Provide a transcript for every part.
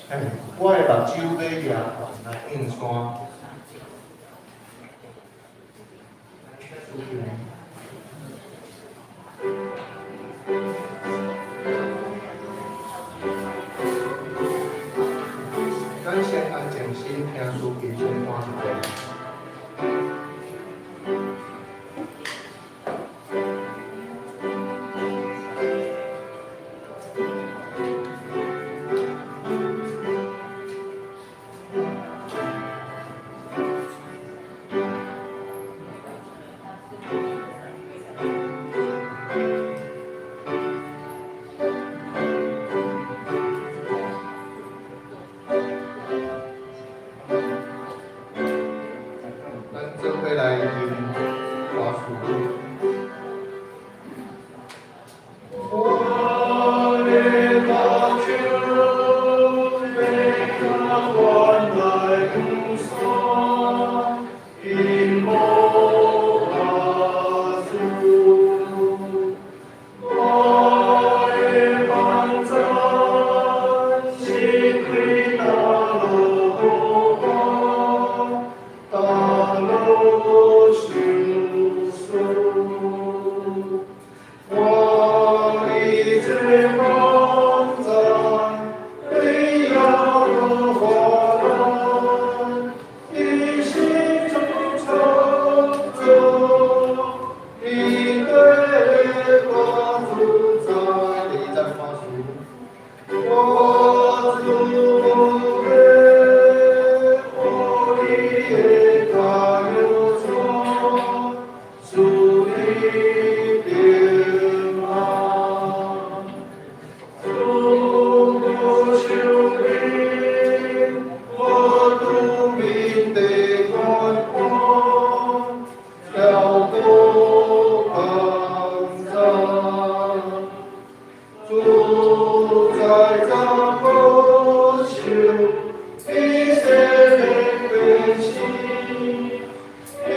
嘿，我的目睭欲举悬来向山。咱先安靜心聽詩經，先看一下。咱做伙來吟歌詞。我的目睭欲舉懸來向山，因無幫助。我的幫贊是對大路和華，大路相思。我一切幫贊對耶和華來，伊心中創造，伊對我主宰。第二節歌詞，我主的予你的腳蹤，賜你平安。主無相比，我拄面對關關，跳過幫贊。主在怎保守以色列百姓，伊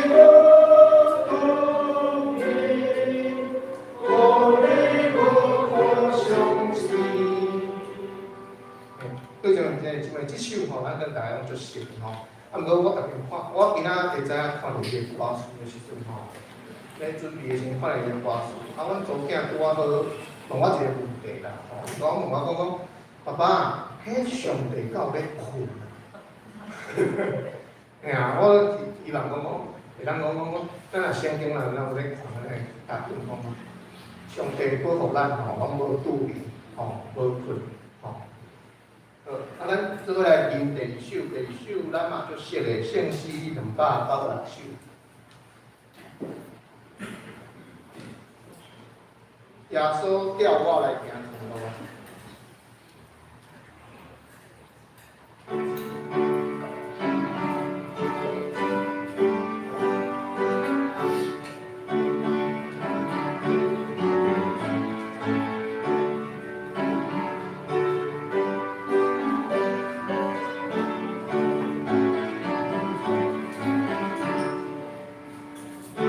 無拄面，予你無可相信。對上這這這首吼，咱跟大家攏足熟吼。啊，毋過我特別看，我今仔會知影看著這個歌詞的時陣吼，咧準備的時陣看著這個歌詞，啊，阮查某囝拄仔好問我一個問題啦，吼，伊講問我講講，爸爸，彼上帝敢有咧睏？嘿啊，我希望講講，會當講講講，咱若聖經若咱有咧看，咱會答應講，上帝保護咱吼，攏無拄眠，吼，無睏，吼。好，啊，咱做伙來吟第二首，第二首咱嘛足熟的聖詩296首。耶穌叫我來行長路。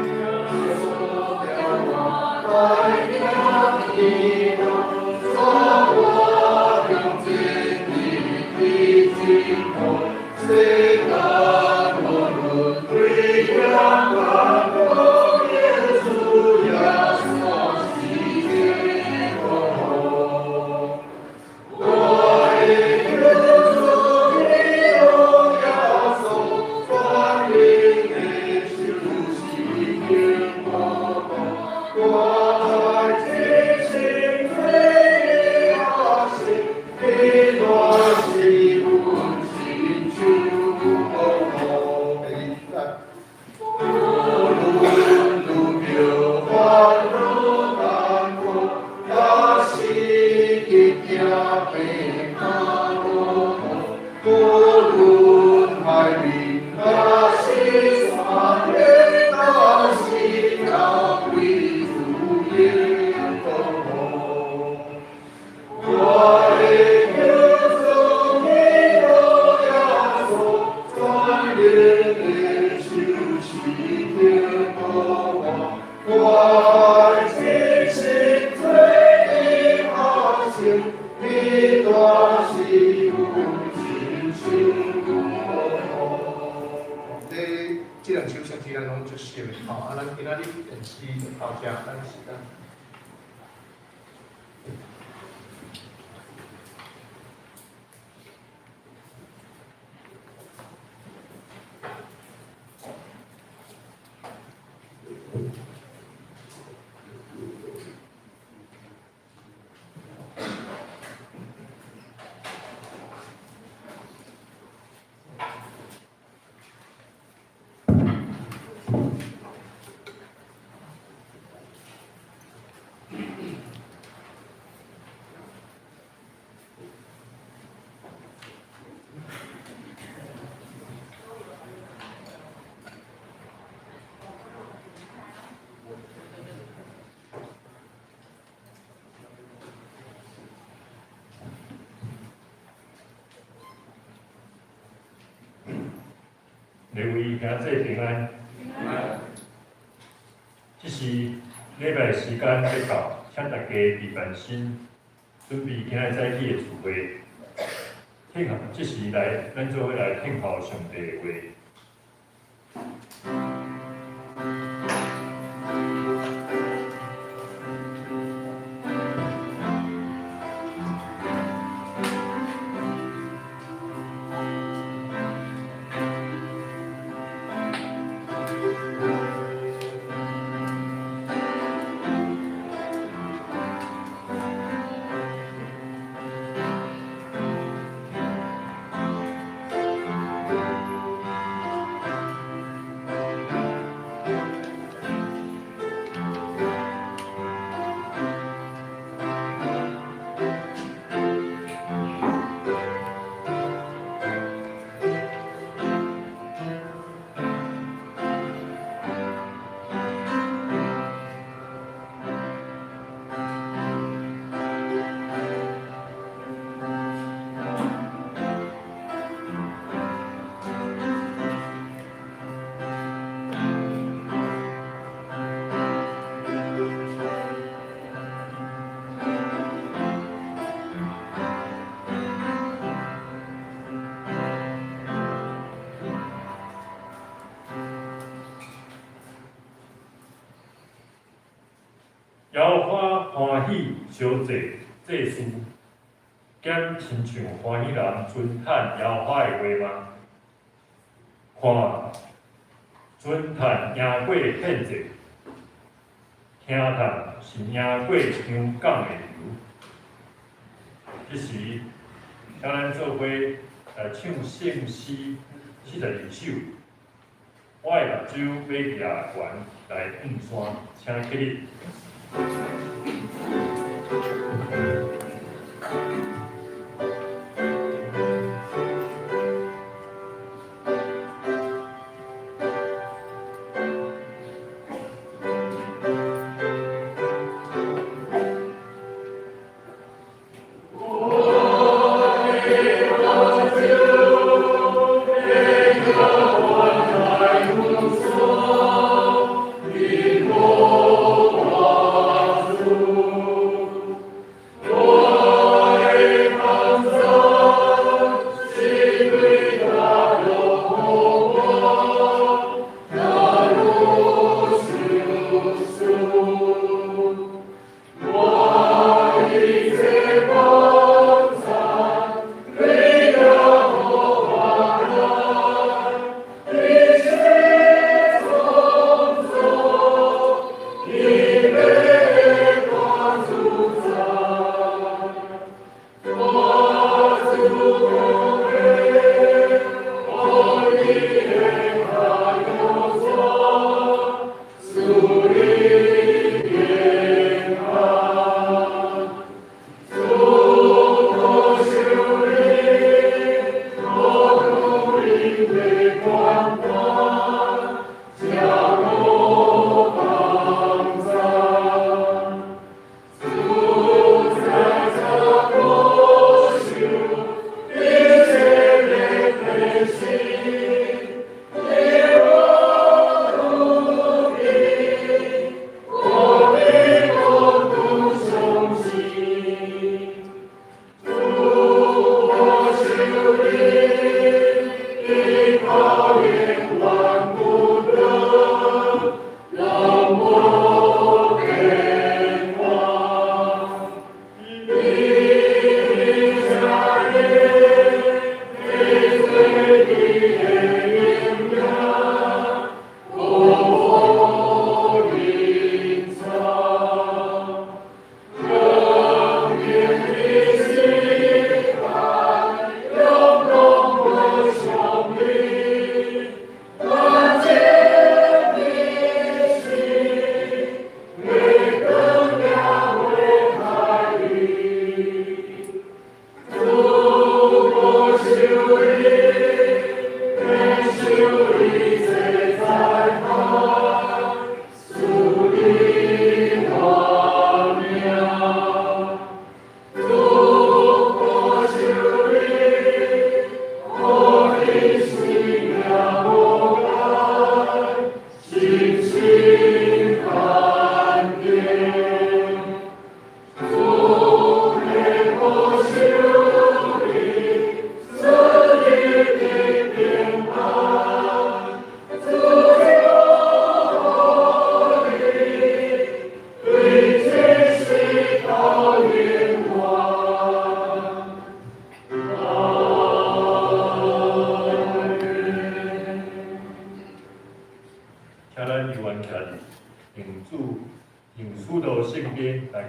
耶穌叫我來行長路，走我用真理的征途，世間無論危險難苦，主耶穌是這個我的救主基督耶穌，全能的手是天國，我愛這心做的阿信，你大是阮親手保護。第二節。無論遇著煩惱難過，也是去行平安路，無論海面還是山嶺，都是交歸主應保護。我的救主基督耶穌，全能的手是天保護，我愛這心做的阿信，你大是阮親像這這兩首聖詩咱攏足熟的吼，啊，咱今仔日電視就到遮，咱時間。各位兄弟平安。這是禮拜時間欲到，請大家預備心，準備今仔早起的聚會。聽候，這時來，咱做伙來聽候上帝的話。耶和華歡喜燒祭祭司，敢親像歡喜人尊嘆耶和華的話嗎？看，尊嘆贏過獻祭，聽嘆是贏過香港的油。這時，請咱做伙來唱聖詩42首。我的目睭欲舉懸來向山，請起立。我的目睭欲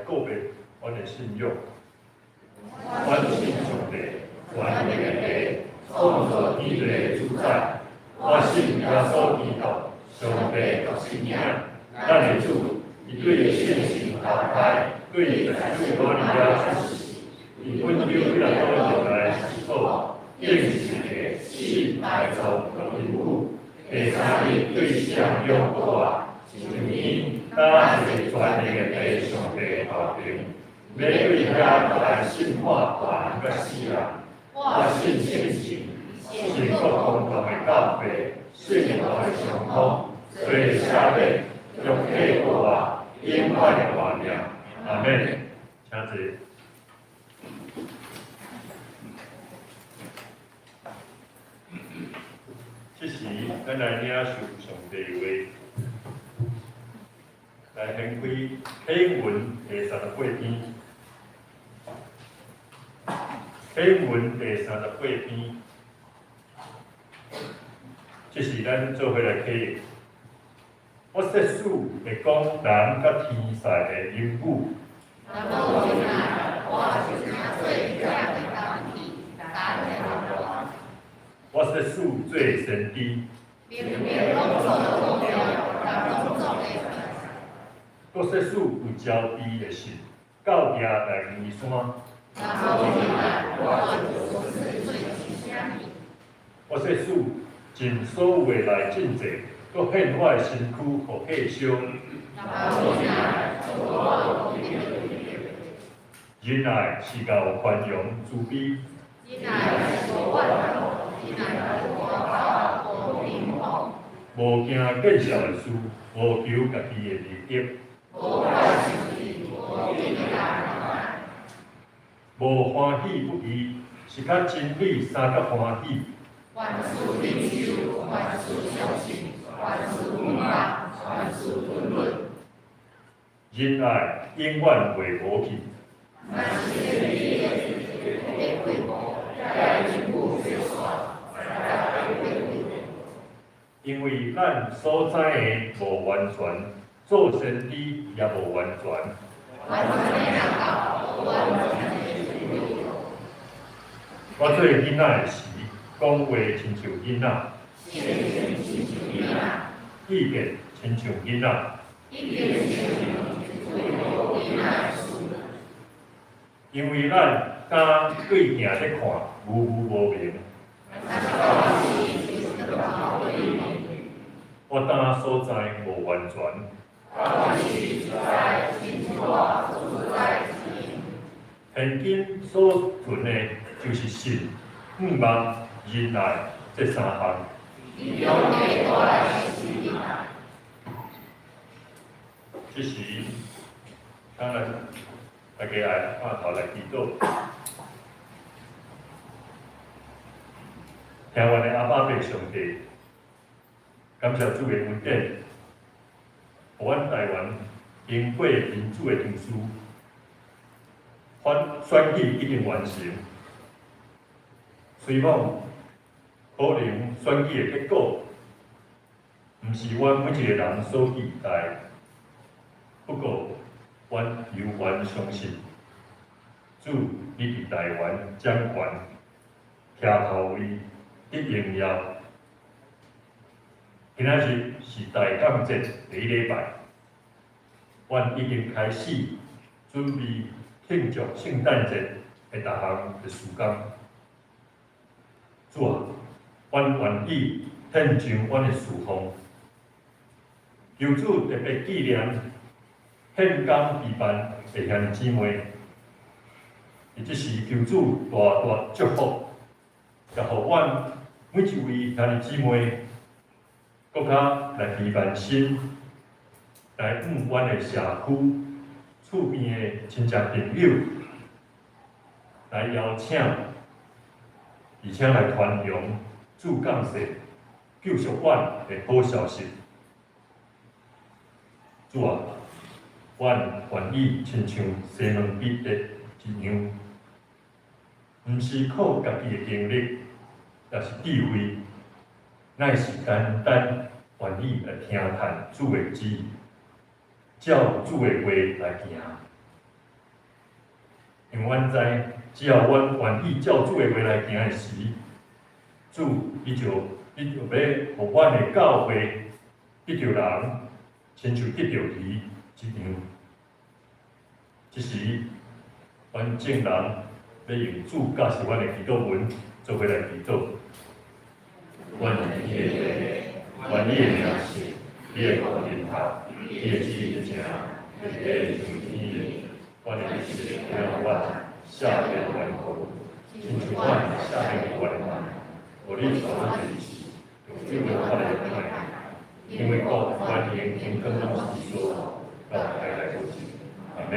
告白阮的信仰。阮信上帝，全能的父，創造天地的主宰。我信耶穌基督，上帝獨生子，咱的主，伊對聖神投胎，對童女瑪利亞出世，佇本丟彼拉多年來受苦，釘十字架，死埋葬，落陰府，第三日對死人中復活，上天，搭坐全能的父上帝頭爿，欲對遐來審判活人佮死人。我信聖神，是各公同的教父，聖徒的相通，罪的赦免，肉體復活，永遠的活命。阿們，請坐。這時，咱來領受上帝的話，來掀開啟文第三十八篇。啟文第三十八篇，這是咱做伙來啟的。我設使會講人佮天使的言語。我設使做先知。閣設使有澆治的信，到徛來移山。我設使盡所有的來進祭，閣獻我的身軀予火燒。仁愛是𠢕寬容慈悲。無驚見笑的事，無求家己的利益。無歡喜不義，是較真理相較歡喜。仁愛永遠袂無去。因為咱所知的無完全，做先知也無完全。我做囡仔的時，講話親像囡仔，意見親像囡仔。因為咱敢對鏡咧看，模糊無明。我當所知無完全。現今所存的，就是信、向望、仁愛這三項。這時，當咱大家來按頭來祈禱。聽阮的阿爸父上帝，感謝主的恩典，予阮台灣經過民主的程序，選舉已經完成。雖罔可能選舉的結果，毋是阮每一个人所期待，不過，阮猶原相信，主你佇台灣掌權，徛頭位得榮耀。今仔日是大感節第一禮拜，阮已經開始準備慶祝聖誕節的逐項的時間。主啊，阮願意獻上阮的事奉，求主特別紀念獻工陪伴的兄弟姊妹，佇這時求主大大祝福，也予阮每一位兄弟姊妹，閣較來陪伴心，來向阮的社區、厝邊的親戚朋友來邀請，而且來傳揚主降世救贖阮的好消息。主啊，阮願意親像西門彼得一樣，毋是靠家己的能力，抑是智慧，乃是單單願意來聽從主的旨意，照主的話來行。因為阮知，只要阮願意照主的話來行的時，主伊就欲予阮的教會得著人，親像得著魚一樣。這時，阮眾人欲用主教示阮的祈禱文做伙來祈禱。阮佇天的，願你的名聖，你的國臨到，你的旨意成，佇地像天的。阮的日食予阮，赦免阮過，親像阮赦免阮的人。予你帶阮入試，救阮脫離歹。因為國、權勢、榮光攏是你所，到代代無盡。阿們。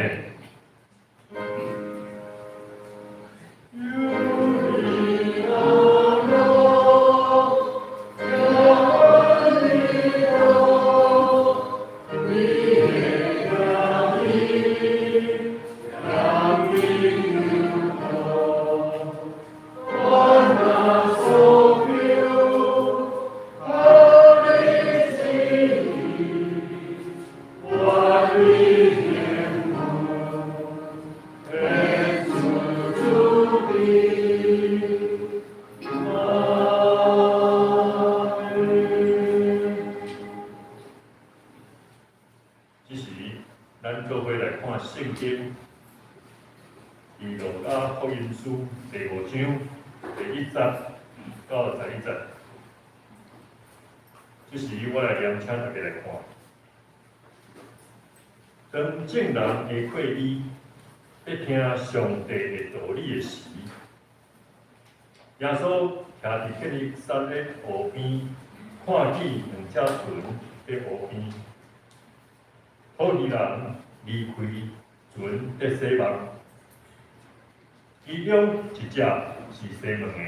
這時，咱做伙來看聖經，佇路加福音書第五章第一節到11節。這時，我來念，請大家來看。當眾人的會議欲聽上帝的道理的時，耶穌徛佇基尼撒勒湖邊，看見兩隻船佇湖邊，討魚人離開船佇洗網，其中一隻是西門的。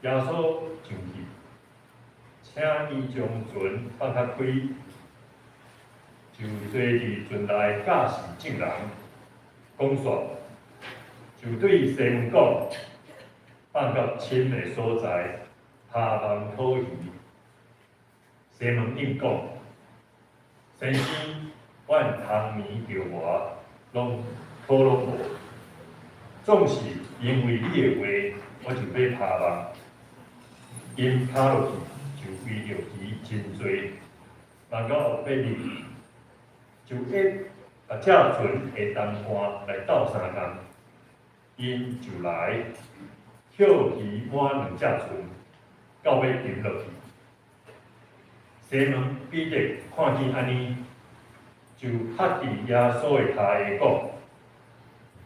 耶穌上去，請伊將船放較開，就坐佇船內教示眾人。講煞，就對西門講：放到深的所在，拋網討魚。西門應講：先生，阮通暝釣網，攏討攏無，總是因為你的話，我就欲拋網。𪜶拋落去，就圍著魚真濟，網到後尾日，就約別隻船的同伴來鬥相共，𪜶就來抾魚滿兩隻船，到欲沉落去。西門彼得看見按呢，就伏佇耶穌的跤下講：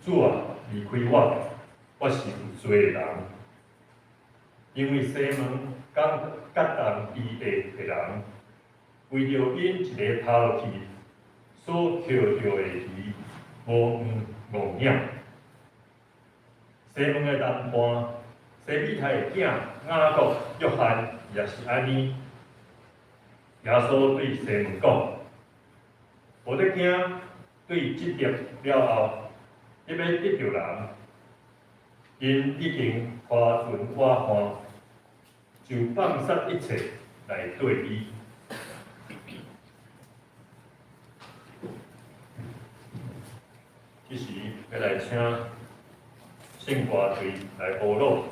主啊，離開我，我是有罪的人。因為西門感動伊的的人，為著𪜶一个拋落去所抾著的魚無黃五兩。西門的同伴西庇太的囝雅各、約翰也是按呢。耶穌對西門講：無得驚，對這日了後，你欲得著人。𪜶已經拖船倚岸，就放捨一切來綴伊。這時，欲來請聖歌隊來呼嚕。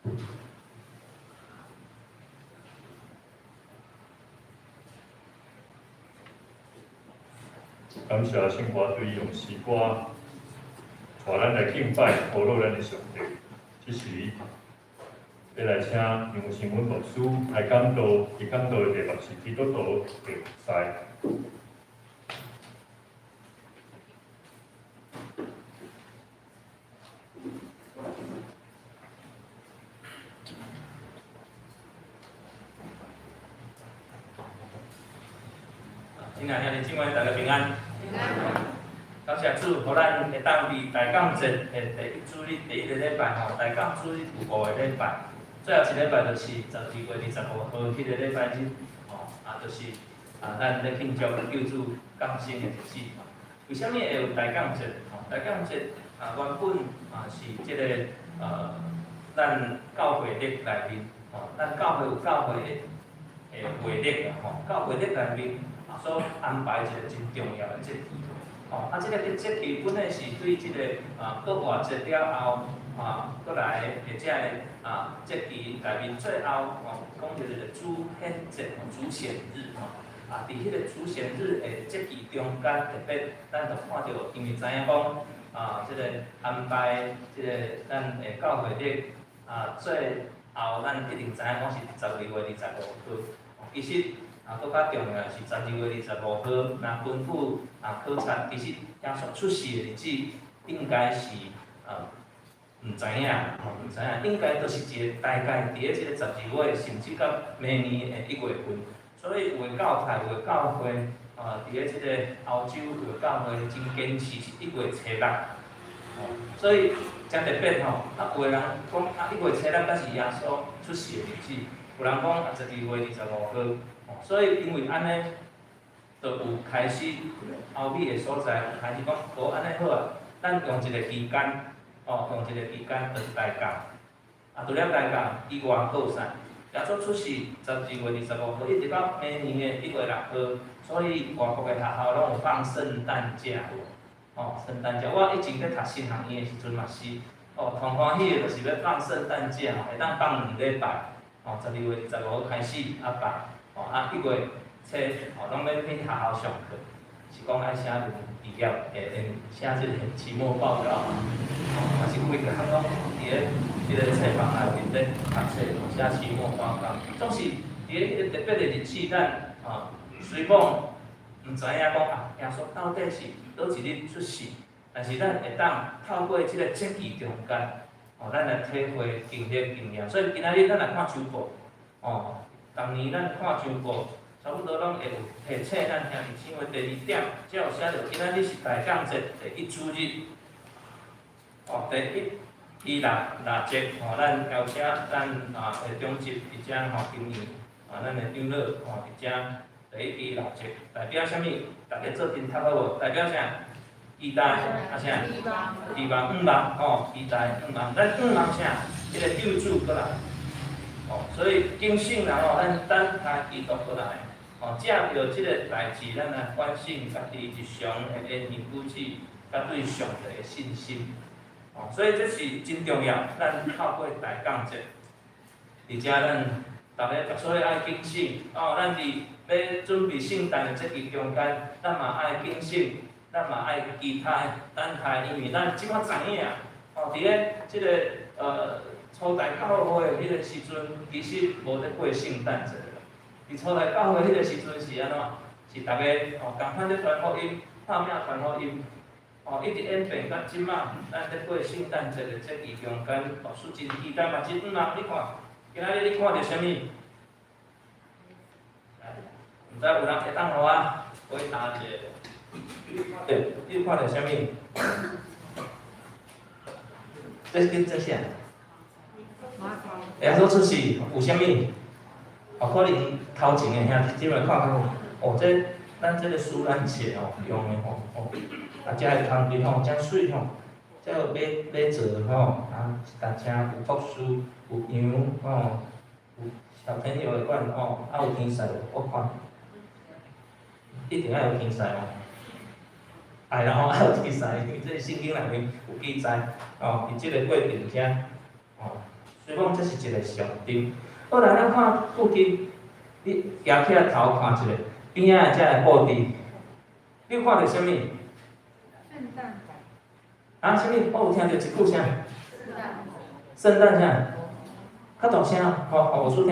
感謝聖歌隊用詩歌帶咱來敬拜、呵咾咱的上帝。這時，欲來請楊新文牧師來講道，伊講道的題目是基督徒的服侍。親愛兄弟姊妹，大家平安。平安。感謝主，予咱會當佇大降節的第一主日第一個禮拜吼，大降主日有五個禮拜，最後一禮拜就是12月25號彼個禮拜日吼，啊，就是啊，咱咧慶祝救主降生的日子。為啥物會有大降節？吼，大降節啊，原本啊是這個咱教會曆內面吼，咱教會有教會的月曆啦吼，教會曆內面所安排一個真重要的節期，吼，啊，這個節期本來是對這個啊復活節了後啊，閣來的這个啊節期內面最後吼，講著一個主顯節、主顯日吼，啊，佇彼個主顯日的節期中間，特別咱就看著，因為知影講啊，這個安排這個咱的教會曆啊，最後咱一定知影講是12月25號，其實。啊，閣較重要的是12月25號，若根據啊考察，其實耶穌出世的日子應該是毋知影，吼毋知影，應該都是一個大概佇咧這個十二月，甚至到明年的一月份。所以有的教派，有的教會，啊，佇咧這個歐洲有的教會真堅持是一月初六，吼，所以誠特別吼。啊，有的人講啊，一月初六才是耶穌出世的日子，有人講啊，12月25號。所以因為按呢，就有開始歐美的所在有開始講，無按呢好啊，咱用一個期間，哦，用一個期間就是大降，啊，除了大降以外，閣有啥？耶穌出世12月25號，一直到明年的1月6號，所以外國的學校攏有放聖誕假無？哦，聖誕假，我以前咧讀神學院的時陣嘛是，哦，上歡喜的就是欲放聖誕假，會當放兩禮拜，哦，12月25號開始啊放。哦，啊，一月初，哦，攏欲去學校上課，是講愛寫論畢業，會寫這個期末報告，哦，嘛是規工攏佇咧彼個冊房內面咧讀冊，寫期末報告。總是佇咧彼個特別的日子，咱啊，雖講毋知影講啊，耶穌到底是佗一日出世，但是咱會當透過這個節期中間，哦，咱來體會經歷經驗。所以今仔日咱來看周報，哦。逐年咱看周報，差不多攏會有提醒咱兄弟姊妹。第二點，才有寫著今仔日是大降節第一主日，哦，第一期六六節，吼，咱邀請咱啊的長執佇遮吼，今年啊，咱的長老吼佇遮第一期六節，代表啥物？逐家做陣讀好無？代表啥？期待啊啥？期望向望吼，期待向望，咱向望啥？彼個救主閣來。哦，所以警醒人吼，咱等待基督閣來，哦，藉著這個代誌，咱來反省家己日常的言行舉止，佮對上帝的信心。哦，所以這是真重要。咱透過大降節，佇遮咱逐个，所以愛警醒。哦，咱佇欲準備聖誕的節期中間，咱嘛愛警醒，咱嘛愛期待、等待，因為咱這擺知影，哦，佇咧這個初代教會彼個時陣，其實無咧過聖誕節啦。佇初代教會彼個時陣是按怎？是逐家哦，仝款咧傳福音，拍拚傳福音，哦，一直演變到這擺，咱咧過聖誕節的節期中間，牧師真期待嘛，真向望。你看，今仔日你看著啥物？毋知有人會當予我回答一下？對，你看著啥物？這是這啥？耶穌出世有啥物？哦，可能頭前的兄弟姊妹看較好。哦，這咱這個盂蘭節哦，用的吼，哦，啊，這个空間吼，誠媠吼，這有馬馬座吼，啊，一台車有牧師，有羊吼，有小朋友的款吼，啊有天使無？我看，一定愛有天使哦。愛啦吼，愛有天使，因為這聖經內面有記載，哦，佇這個過程遮，哦，雖所以講這是一個象徵。好來，咱看附近，你舉起來頭看一下，邊仔的這個布置，你有看著啥物？聖誕啊？啥物？我有聽著一句啥？聖誕啥？較大聲，予予牧師聽。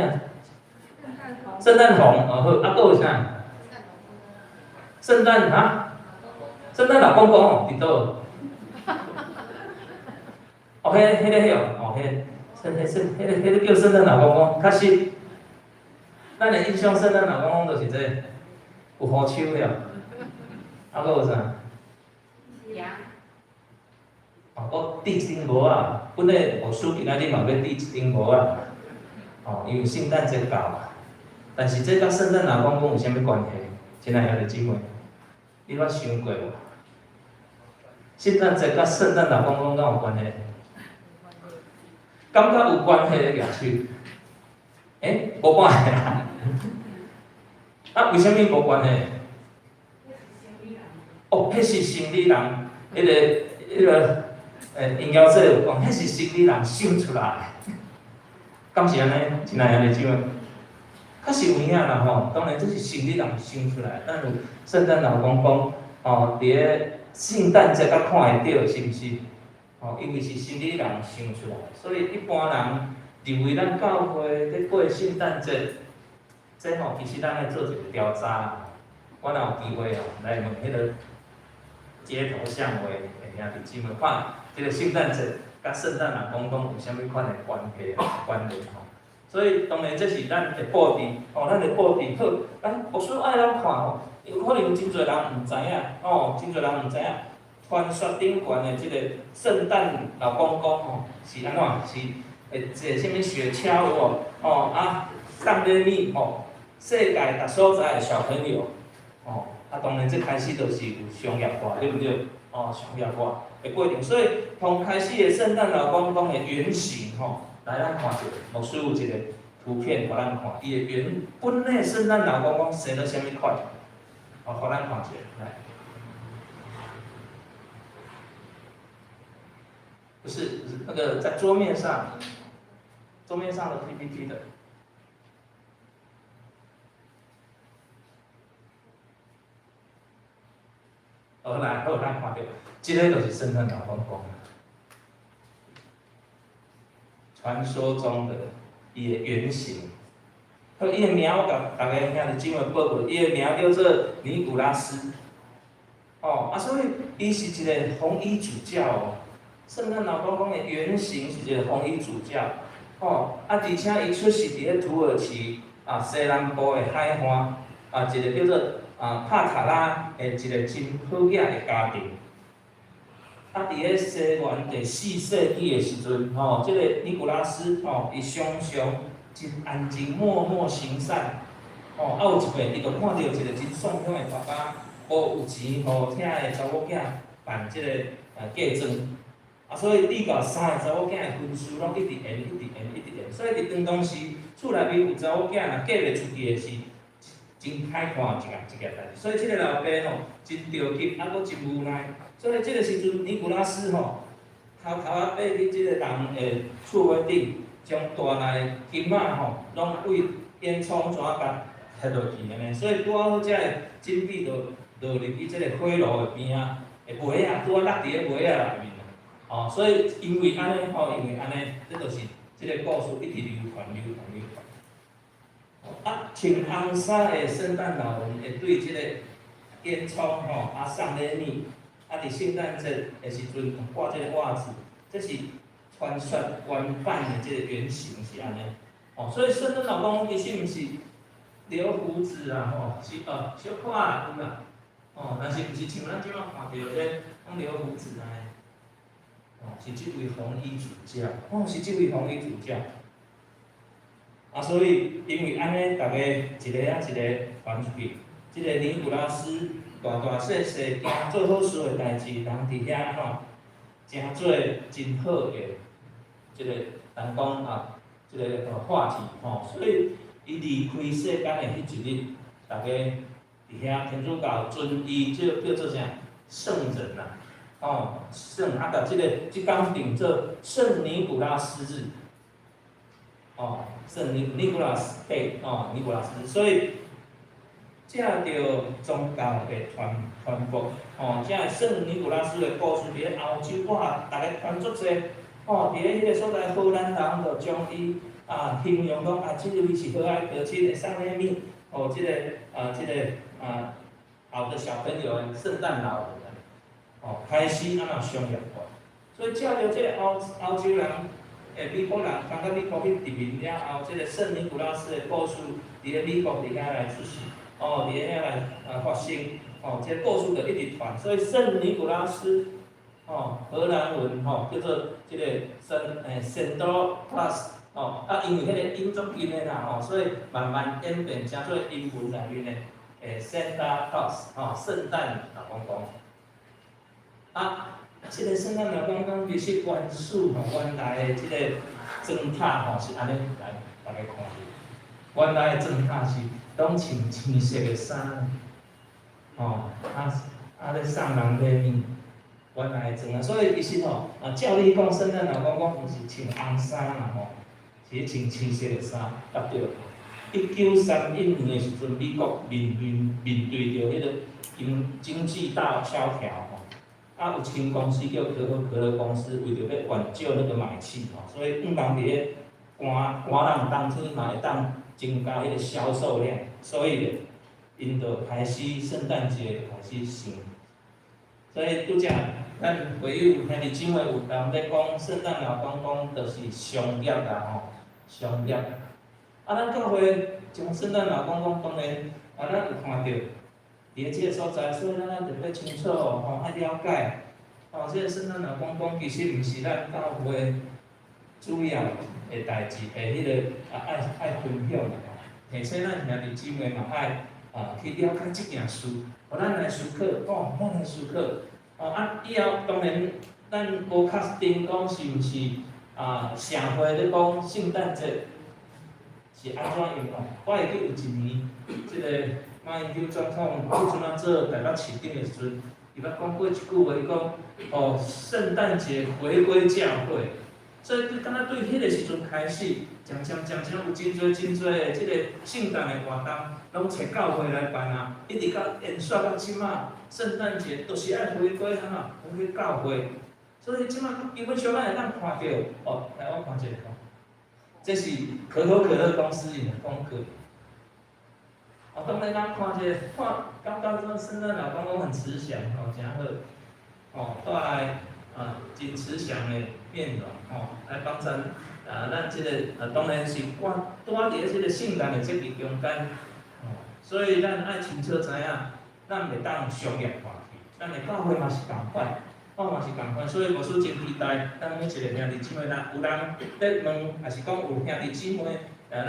聖誕熊，哦好，啊閣有啥？聖誕啊？聖誕老公公哦，佇佗？哦，彼個哦，彼個，聖聖彼個彼個叫聖誕老公公，確實，咱的印象聖誕老公公就是這個，有胡鬚了，啊閣有啥？羊。哦，閣戴一頂帽仔，本來牧師今仔日嘛欲戴一頂帽仔，哦，因為聖誕節到啊。但是這佮聖誕老公公有啥物關係？親愛兄弟姊妹，你捌想過無？聖誕節佮聖誕老公公敢有關係？感覺有關係的舉手。欸，無關係啊？啊，為啥物無關係？哦，彼是生理人，彼個營銷者有講，彼是生理人想出來的，敢是按呢？親愛兄弟姊妹，確實有影啦吼。當然這是生理人想出來，咱有聖誕老公公吼，佇咧聖誕節才看會著，是毋是？吼，因為是生理人想出來，所以一般人認為咱教會咧過聖誕節，這吼其實咱愛做一個調查。我若有機會吼，來問彼個街頭巷尾的兄弟姊妹，看這個聖誕節佮聖誕老公公有啥物款的關係關聯吼？所以當然這是咱的布置，吼，咱的布置好，咱牧師愛咱看吼，有可能有真濟人毋知影，吼，真濟人毋知影。傳說頂懸的這個聖誕老公公吼，是按怎？是會坐啥物雪橇有無？吼啊，送禮物吼，世界逐所在的小朋友，吼啊，當然這開始就是有商業化，對毋對？哦，商業化的過程，所以從開始的聖誕老公公的原型吼，來咱看一下，牧師有一個圖片予咱看，伊的原本的聖誕老公公生做啥物款？哦，予咱看一下，來。不是，那個在桌面上，桌面上的 PPT 的。好來，好咱看著，這個就是聖誕老公公，傳說中的伊的原型。好，伊的名我共逐家兄弟姊妹報告，伊的名叫做尼古拉斯。哦，啊，所以伊是一個紅衣主教哦。聖誕老公公的原型是一個紅衣主教，吼，啊，而且伊出世佇咧土耳其啊西南部的海岸，啊，一個叫做啊帕塔拉的一個真好額的家庭。啊，佇咧西元第四世紀的時陣，吼，這個尼古拉斯吼，伊常常真安靜，默默行善，吼，啊有一擺，伊就看著一個真爽朗的爸爸，無有錢予疼的查某囝辦這個嫁妝。啊，所以對到三个查某囝的婚事攏一直延，一直延，一直延。所以佇當當時，厝內面有查某囝若嫁袂出去的是真歹看一件代誌。所以這個老爸吼真著急，啊閣真無奈。所以這個時陣，尼古拉斯吼偷偷仔爬去這個人的厝尾頂，將大內的金仔吼攏對煙囪怎共提落去按呢。所以拄仔好，這个金幣就落入去這個火爐的邊仔的糜仔，拄仔落佇咧糜仔內面。哦，所以因為按呢，吼，因為按呢，這就是這個故事一直流傳、流傳、流傳。啊，穿紅衫的聖誕老人會對這個煙囪吼啊送禮物，啊，佇聖誕節的時陣掛這個襪子，這是傳說原版的這個原型是按呢。哦，所以聖誕老公公其實毋是留鬍子啊，吼，是哦小可啦有啦，哦，但是毋是像咱這擺看著這攏留鬍子按呢。哦，是這位紅衣主教，哦，是這位紅衣主教。啊，所以因為按呢，逐家一个仔一个傳出去，這個尼古拉斯大大細細行做好事的代誌，人佇遐按怎，成做真好的這個人講啊，這個話題吼。所以伊離開世間的彼一日，逐家佇遐天主教尊伊這叫做啥聖人啊。哦，聖啊，共這個這工定做聖尼古拉斯日。哦，聖尼尼古拉斯 Day，哦，尼古拉斯，所以這著宗教的傳播，哦，這聖尼古拉斯的故事佇咧歐洲，哇，逐家傳足濟，哦，佇咧彼個所在，荷蘭人就將伊啊形容講啊，這位是和藹可親的送禮物，哦，這個好的小朋友，聖誕老人，哦，開始按怎商業化，所以照著這個歐洲人，美國人，感覺美國去殖民了後，這個聖尼古拉斯的故事，佇咧美國佇遐來出世，哦，佇咧遐來發生，哦，這個故事就一直傳，所以聖尼古拉斯，哦，荷蘭文吼叫做這個聖多 plus，哦，啊，因為彼個音足近的啦，吼，所以慢慢演變成做英文內面的Santa Claus，吼，聖誕老公公。啊，這個聖誕老公公其實原始吼，原來的這個裝塔吼是按呢來，大家看著。原來的裝塔是攏穿青色的衫，吼，啊咧送人禮物。原來的裝啊，所以其實吼，啊照理講，聖誕老公公毋是穿紅衫啦吼，是穿青色的衫，對對。1931年的時陣，美國面對著彼個經濟大蕭條吼，啊有一間公司叫可口可樂公司，為著欲挽救那個買氣吼，所以向望佇咧寒寒冷冬天嘛會當增加彼個銷售量，所以咧，𪜶就開始聖誕節就開始想。所以拄才咱會友兄弟姊妹有人咧講聖誕老公公就是商業啦吼，商業。啊，咱教會將聖誕老公公當然啊，咱有看著佇咧這個所在，所以咱愛特別清楚吼，愛了解。哦，這個聖誕老公公其實毋是咱教會主要的代誌，的彼個啊愛分享的吼。而且咱兄弟姊妹嘛愛啊去了解這件事，予咱來思考，哦，咱來思考。哦啊，以後當然咱無確定講是毋是啊社會咧講聖誕節是按怎樣哦？我會記有一年，這個馬英九總統彼陣仔做台北市長的時陣，伊捌講過一句話，伊講哦，聖誕節回歸教會，所以敢若對彼個時陣開始，漸漸漸漸有真濟真濟的這個聖誕的活動，攏揣教會來辦啊，一直到延續到這馬，聖誕節都是愛回歸按怎？回歸教會。所以這馬基本上咱會當看著，哦，來我看一下吼，這是可口可樂公司𪜶的廣告。哦，當然咱看這個，看感覺這聖誕老公公很慈祥，吼，誠好，哦，帶來啊真慈祥的面容，吼，來幫贊啊，咱這個啊當然是掛拄佇咧這個聖誕的節日中間，哦，所以咱愛清楚知影，咱袂當商業化去，咱的教會嘛是仝款，哦嘛是仝款，所以牧師真期待咱每一個兄弟姊妹，若有人咧問，抑是講有兄弟姊妹，咱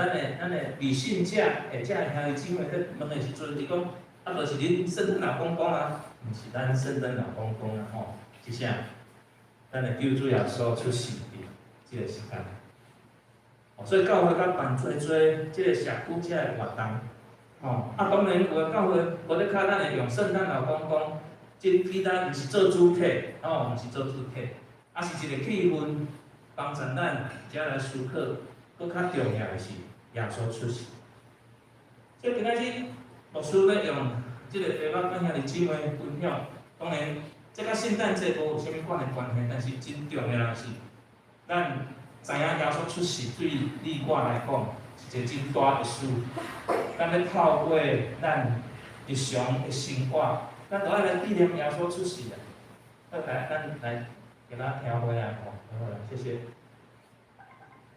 的未信者，或者兄弟姊妹咧問的時陣，伊講，啊，就是恁聖誕老公公啊，毋是咱聖誕老公公啊，吼，是啥？咱的救主耶穌出世佇這個時間。所以教會較辦濟濟這個社區這個活動，吼，啊，當然有的教會無咧較咱會用聖誕老公公，這其他毋是做主體，吼，毋是做主體，啊是一個氣氛，幫助咱遮來思考，閣較重要的是耶穌出世。所以今仔日牧師欲用這個題目佮兄弟姊妹分享，當然這佮聖誕節無啥物款的關係，但是真重要的是，咱知影耶穌出世對你我來講是一個真大的事。咱欲透過咱日常的生活，咱都愛來紀念耶穌出世啊！好，來，咱來給咱聽回來吼，好啦，謝謝。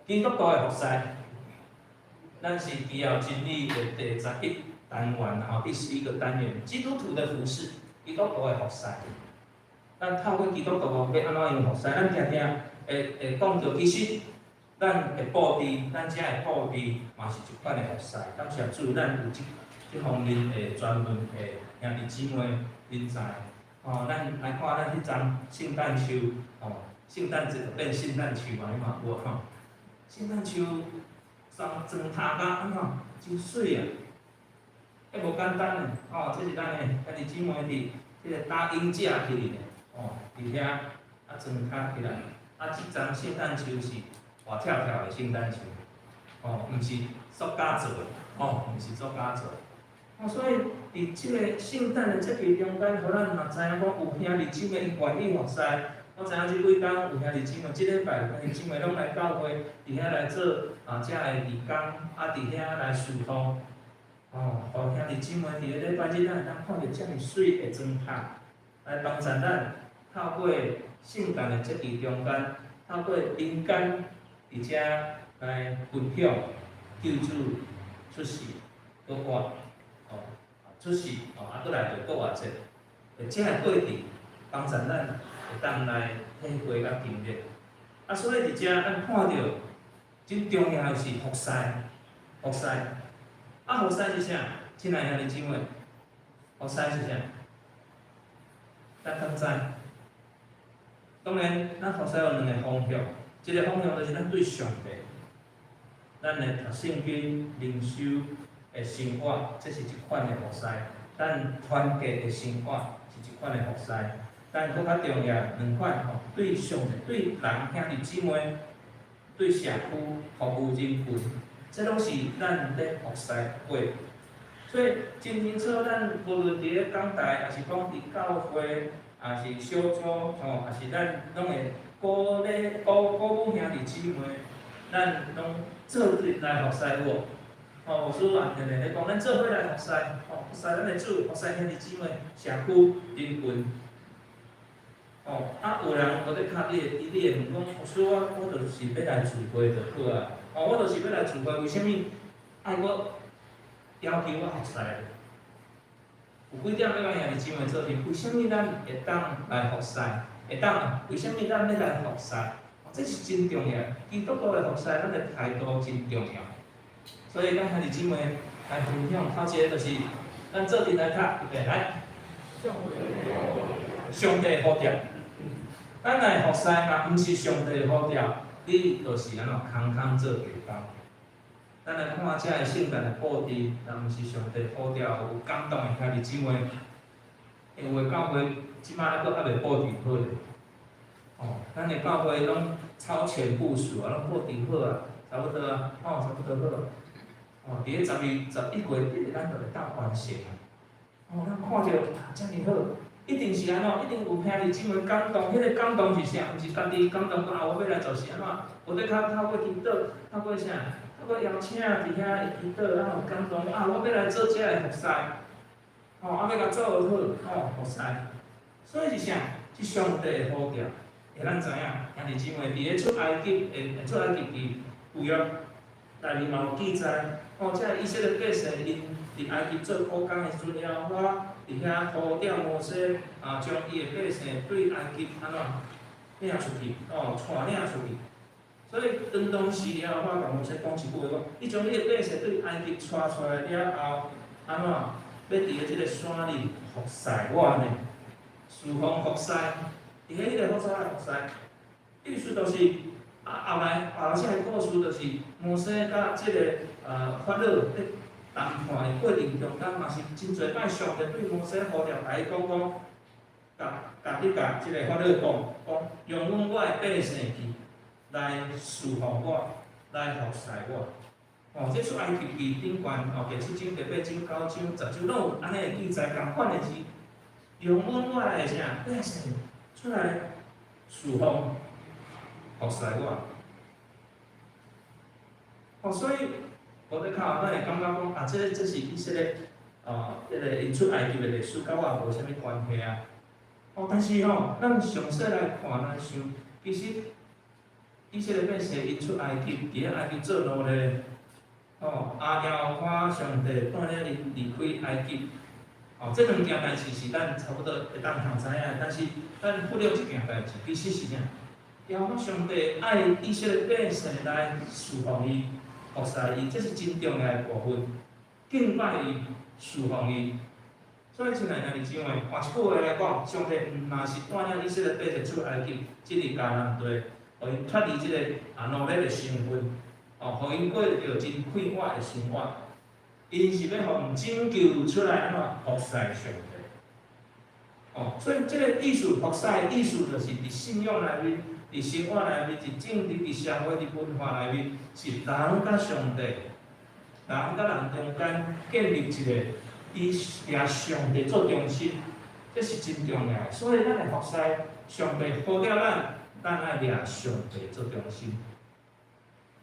基督徒的服侍，咱是基要真理的第11單元，吼，第11個單元，基督徒的服侍，基督徒的服侍。咱透過基督徒欲按怎樣服侍？咱定定會講著，其實咱的布置，咱遮的布置嘛是一款的服侍。感謝主，咱有這方面的專門的兄弟姊妹人才。哦，咱來看咱彼叢聖誕樹，哦，聖誕節就變聖誕樹嘛，你看有無吼？聖誕樹裝裝塔甲按怎真媠啊！彼無簡單的，哦，這是咱的兄弟姊妹佇這個打鷹架起來的，哦，佇遐啊裝卡起來，啊，這叢聖誕樹是活跳跳的聖誕樹，哦，毋是塑膠做的，哦，毋是塑膠做的。哦，所以佇這个聖誕的節期中間，予咱嘛知影講有兄弟姊妹𪜶願意服侍。我知影這幾工有兄弟姊妹，這禮拜有兄弟姊妹攏來教會，佇遐來做啊，遮的義工，啊，佇遐來侍奉。哦，予兄弟姊妹佇個禮拜日，咱會當看著遮爾媠的裝拍，來幫助咱透過聖誕的節期中間，透過民間佇遮來分享救主出世閣活，哦，出世哦，啊，閣來著復活節，這个過程幫助咱會當來體會佮經歷。啊，所以佇遮咱看著真重要的是服侍，服侍。啊，服侍是啥？親愛兄弟姊妹，服侍是啥？咱敢知？當然，咱服侍有兩个方向，一个方向就是咱對上帝，咱的讀聖經、靈修的生活，這是一款的服侍；咱團結的生活是一款的服侍。但閣較重要兩款吼，對上帝、對人兄弟姊妹、對社區服務人群，這攏是咱咧服侍過。所以真清楚，咱無論佇咧講台，抑是講佇教會，抑是小組，吼，抑是咱攏會鼓勵、鼓鼓舞兄弟姊妹，咱攏做陣來服侍有無？吼，牧師也定定咧講，咱做伙來服侍，吼，服侍咱的主，服侍兄弟姊妹、社區人群。吼，啊，有人無咧敲你的，你會問講，牧師，我就是欲來聚會就好啊。哦，我就是欲來聚會，為啥物愛閣要求我服侍？有幾點欲共兄弟姊妹做陣？為啥物咱會當來服侍？會當？為啥物咱欲來服侍？這是真重要。基督徒來服侍，咱的態度真重要。所以，咱兄弟姊妹來分享，頭一个就是咱做陣來讀，預備來。上帝呼召，咱來服侍嘛，毋是上帝呼召，你就是按怎空空做義工。咱來看這个聖誕的布置，若毋是上帝呼召有感動的兄弟姊妹，因為教會這擺還閣猶未布置好咧。哦，咱的教會攏超前部署啊，攏布置好啊，差不多啊，哦，差不多好。哦，佇咧10月11月，咱就會當完成啊。哦，咱看著啊，遮爾好，一定是按怎？一定有兄弟姊妹感動，彼个感動是啥？毋是家己感動講啊，我欲來做是按怎？有咧較透過祈禱，透過啥？透過邀請佇遐會祈禱，然後感動啊，我欲來做這个服侍，吼，啊，欲共做好，吼，服侍。所以是啥？是上帝的呼召，會咱知影，兄弟姊妹佇咧出埃及的出埃及記舊約內面嘛有記載，吼，這个以色列百姓𪜶佇埃及做苦工的時陣，耶和華佇遐呼召摩西，啊，將伊的百姓對埃及按怎領出去，哦，帶領出去。所以當當時耶和華共摩西講一句話，講：你將你的百姓對埃及帶出來了後，按怎欲佇咧這个山裡服侍我呢？侍奉服侍，佇彼个所在服侍，意思就是啊，後來後來這个故事就是摩西佮這个法老咧談判的過程中間，嘛是真濟擺上帝對摩西呼召，共伊講講，共共你共這个法老講，講容阮我的百姓去來侍奉我，來服侍我。哦，這出埃及記頂懸哦，第七章、第八章、九章、十章攏有按呢的記載，仝款的字。容阮我的啥百姓出來侍奉服侍我。哦，所以無咧靠，咱會感覺講啊，這是以色列哦，這个𪜶出埃及的歷史，佮我無啥物關係啊。哦，但是吼，咱詳細來看來想，其實以色列百姓𪜶出埃及，佇咧埃及做奴隸，哦，啊，耶和華上帝帶領𪜶離開埃及。哦，這兩件代誌是咱差不多會當通知影，但是咱忽略一件代誌，其實是啥？耶和華上帝愛以色列百姓來侍奉伊、服侍伊，這是真重要的部分。敬拜伊、侍奉伊。所以，親愛兄弟姊妹，換一句話來講，上帝毋但是帶領以色列百姓出埃及，進入迦南地，予𪜶脫離這个奴隸的身份，哦，予𪜶過著真快活的生活。𪜶是欲予𪜶拯救出來，按怎服侍上帝？哦，所以這个意思，服侍的意思就是佇信仰內面，佇生活內面，佇政治、佇社會、佇文化內面，是人佮上帝、人佮人中間建立一個以掠上帝做中心，這是真重要的。所以咱的服侍，上帝呼召咱，咱愛掠上帝做中心。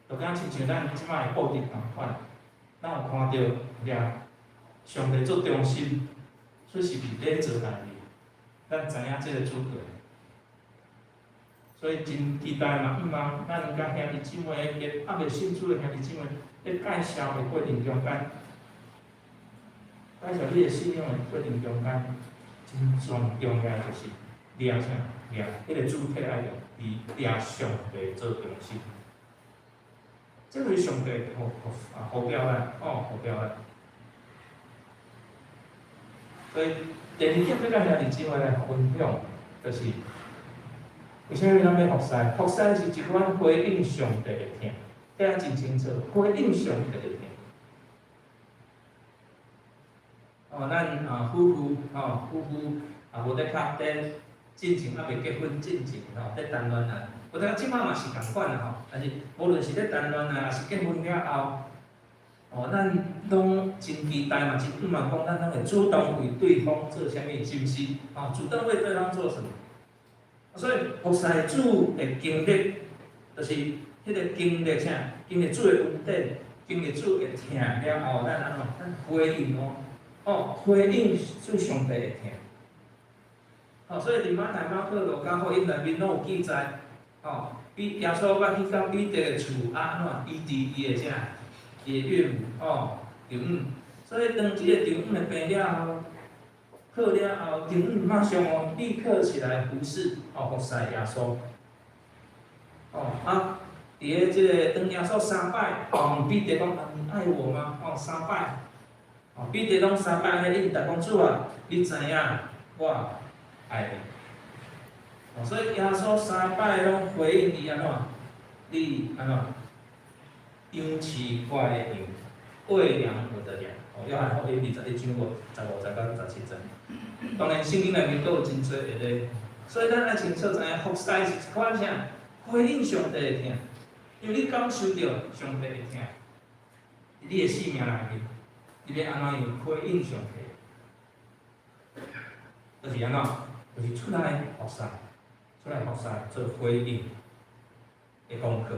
就敢親像咱這擺的布置仝款，咱有看著掠上帝做中心，所以是佇咧做代誌。咱知影這個主題，所以真期待嘛，向望咱佮兄弟姊妹，猶未信主的兄弟姊妹，咧介紹的過程中間，介紹你的信仰的過程中間，真重重要就是掠啥？掠彼個主體愛用以掠上帝做中心，這個是上帝呼呼啊呼召咱，哦呼召咱。所以第二點欲佮兄弟姊妹來分享，就是為啥物咱欲服侍？服侍是一款回應上帝的疼，聽真清楚，回應上帝的疼。哦，咱啊夫婦吼，夫婦啊無咧拍咧進前猶未結婚進前吼，咧談戀愛，有當這擺嘛是仝款啦吼，但是無論是咧談戀愛，抑是結婚了後，哦，咱攏真期待嘛，真向望講，咱攏會主動為對方做啥物，是毋是？哦，主動為對方做什麼？所以服侍主的經歷，就是彼個經歷啥？經歷主的恩典，經歷主的疼了後，咱按怎？咱回應哦，哦，回應主上帝的疼。哦，所以佇馬太、馬可、路加福音內面攏有記載，哦，彼耶穌捌去到彼得的厝，啊，按怎醫治伊的啥？伊的岳母，哦，丈母。所以當這个丈母的病了後，好了後，丈母馬上哦，立刻起來服侍，哦，服侍耶穌。哦，啊，佇咧這个當耶穌三擺，哦，彼得講啊，你愛我嗎？哦，三擺，哦，彼得攏三擺咧應答講主啊，你知影我愛你。哦，所以耶穌三擺攏回應伊按怎？你按怎？養飼我的羊，餵養我的羊。哦，約翰福音21章55節到17節。當然，聖經內面閣有真濟個例，所以咱愛清楚知影，服侍是一款啥？回應上帝的疼，因為你感受著上帝的疼，你的生命內面，你欲按怎樣回應上帝？就是按怎？就是出來服侍，出來服侍做回應的功課。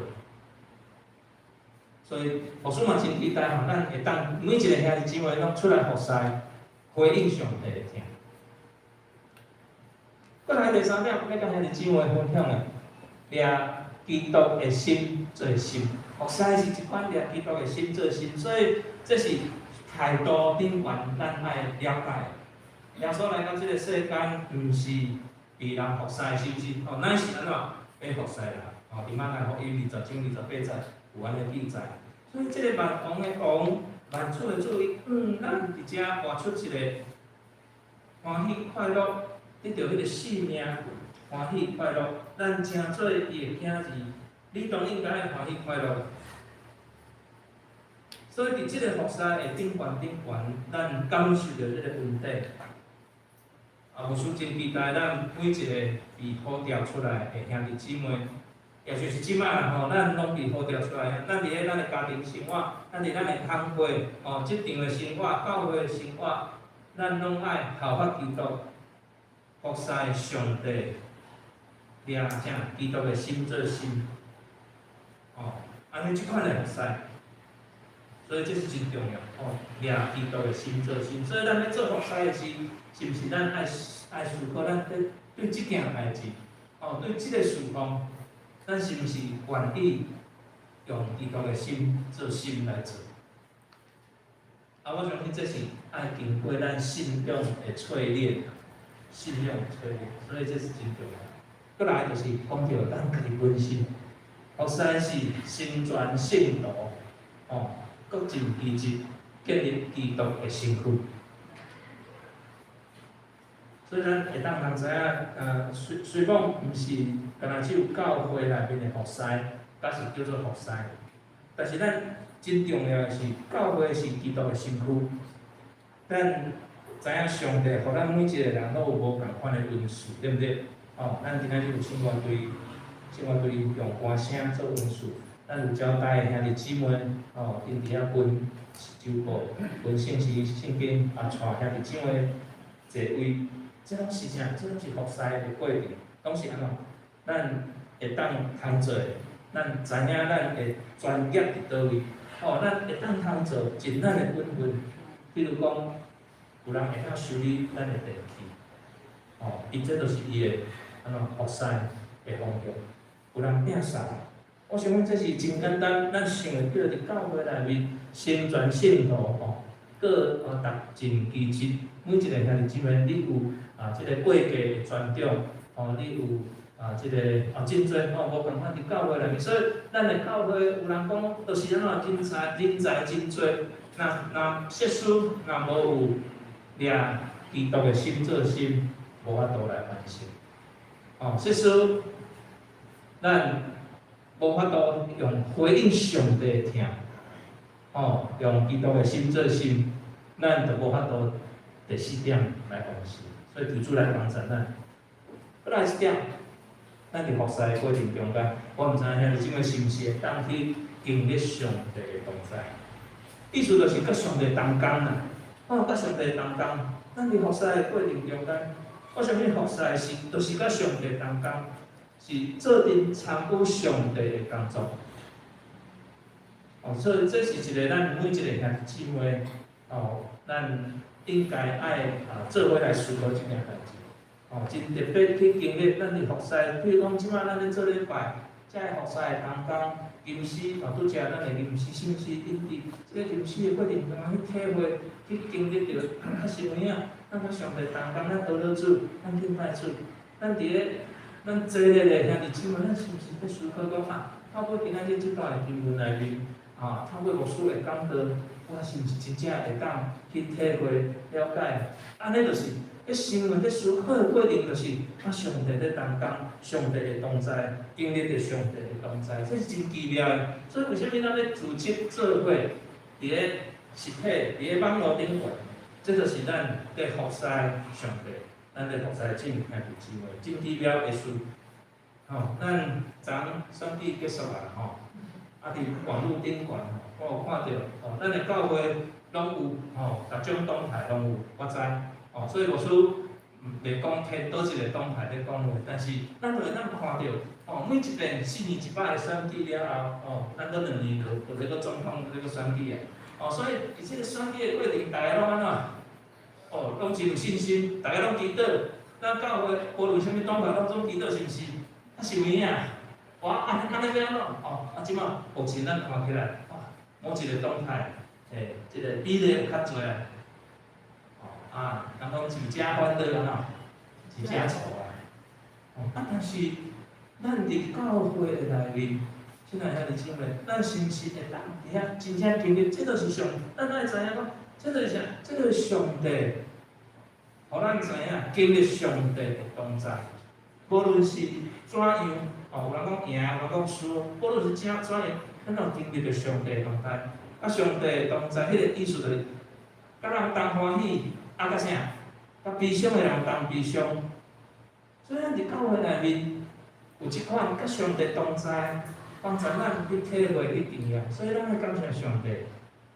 所以牧師嘛真期待吼，咱會當每一个兄弟姊妹攏出來服侍，回應上帝的疼。閣來第三點，欲佮兄弟姊妹分享的，掠基督的心做心，服侍是一款掠基督的心做心，所以這是態度頂懸，咱愛了解。耶穌來到這个世間，毋是被人服侍，是毋是？哦，乃是按怎欲服侍人？哦，佇馬太福音20章28節有按呢記載。所以這个萬王的王，萬主的主，伊咱佇遮活出一個歡喜快樂，得著彼个生命，歡喜快樂，咱成做伊的囝兒，理當應該愛歡喜快樂。所以佇這个服侍的頂懸頂懸，咱感受著這个恩典。啊，牧師真期待咱每一个被呼召出來的兄弟姊妹，也就是這擺啦吼，咱攏被呼召出來，咱佇咧咱的家庭生活，咱佇咱的工課，哦，職場的生活，教會的生活，咱攏愛效法基督，服侍上帝，掠啥基督的心做心，哦，按呢這款的服侍，所以這是真重要，哦，掠基督的心做心，所以咱咧做服侍的時，是毋是咱愛愛思考咱對對這件代誌，哦，對這个事奉，咱是毋是願意用基督的心做心來做？啊，我相信這是愛經過咱信仰的淬煉，信仰的淬煉，所以這是真重要。閣來就是講著咱家己本身，服侍是成全聖徒，哦，各盡其職，建立基督的身軀。所以咱會當通知影，雖雖講毋是干焦只有教會內面的服侍，才是叫做服侍，但是咱真重要的是，教會是基督的身軀。咱知影上帝予咱每一個人攏有無仝款的恩賜，對毋對？哦，咱今仔日有唱歌隊，這擺對用歌聲做恩賜。咱有招待兄弟姊妹，哦，𪜶佇遐分周報、分聖詩、聖經，啊，帶兄弟姊妹坐位，這攏是啥？這攏是服侍的過程，攏是按怎？咱會當通做的，咱知影咱的專業佇佗位，哦，咱會當通做盡咱的本分。比如講，有人會曉修理咱的電器，哦，伊這就是伊的按怎服侍的方向。有人摒掃。我想講這是真簡單，咱想會著佇教會內面成全聖徒吼，閣達盡其職。每一个兄弟姊妹，你有啊這个過計的專長，吼，你有啊這个啊真濟吼，無仝款佇教會內面，所以咱的教會有人講，就是按怎人才人才真濟，若若設施若無有掠基督的心做心，無法度來完成。哦，設施咱無法度用回應上帝的疼，哦，用基督的心做心，咱就無法度第四點來完成。所以求主來幫助咱。閣來一點，咱佇服侍的過程中間，我毋知影兄弟姊妹是毋是會當去經歷上帝的同在。意思就是佮上帝同工啦，哦，佮上帝同工。咱佇服侍的過程中間，我相信服侍是，就是佮上帝同工，是做陣參與上帝的工作。哦，所以這是一個咱每一個兄弟姊妹，哦，咱應該愛啊做伙來思考這件代誌。哦，真特別去經歷咱佇服侍，比如講這擺咱咧做禮拜，這个服侍的同工、吟詩，哦，拄才咱的吟詩、聖詩，𪜶佇這个吟詩的過程中去體會、去經歷著，確實有影，咱佮上帝同工，咱禱告主，咱敬拜主，咱佇咧咱坐咧的兄弟姊妹，咱是毋是咧思考講啊？透過今仔日這段的經文內面，啊，透過牧師的講道，我是毋是真正會當去體會、了解？按呢就是。咧生活咧思考的過程，就是佮上帝咧同工，上帝的同在，經歷著上帝的同在，這是真奇妙的。所以為啥物咱咧組織做伙，佇咧實體，佇咧網路頂懸，這就是咱咧服侍上帝，咱咧服侍眾兄弟姊妹，真奇妙的事。吼，咱昨選舉結束啊，吼，啊佇網路頂懸吼，我有看著，吼，咱的教會攏有，吼，逐種黨派攏有，我知。哦，所以牧師袂講提佗一個黨派咧講話，但是咱就會當看著，哦，每一遍4年一擺的選舉了後，哦，咱閣2年就咧閣總統咧閣選舉啊，哦，所以佇這個選舉的過程，大家攏按怎？哦，攏真有信心，大家攏祈禱。咱教會無論啥物黨派，攏總祈禱，是毋是？啊，是有影。哇，按按呢欲按怎？哦，啊，這擺目前咱看起來，哇，某一個黨派，欸，這個比例有較濟啊。啊，人講一家歡樂啊，一家愁啊。哦，啊，但是咱佇教會的內面，親愛兄弟姊妹，咱是毋是會當佇遐真正經歷？這就是上，咱愛知影講，這就是啥？這就是上帝，予咱知影經歷上帝的同在。無論是怎樣，哦，有人講贏，有人講輸，無論是怎怎樣，咱攏經歷著上帝的同在。啊，上帝的同在，彼個意思就是，佮人同歡喜。啊，佮啥？佮悲傷的人同悲傷。所以咱佇教會內面有這款佮上帝同在，幫助咱去體會、去經驗。所以咱愛感謝上帝。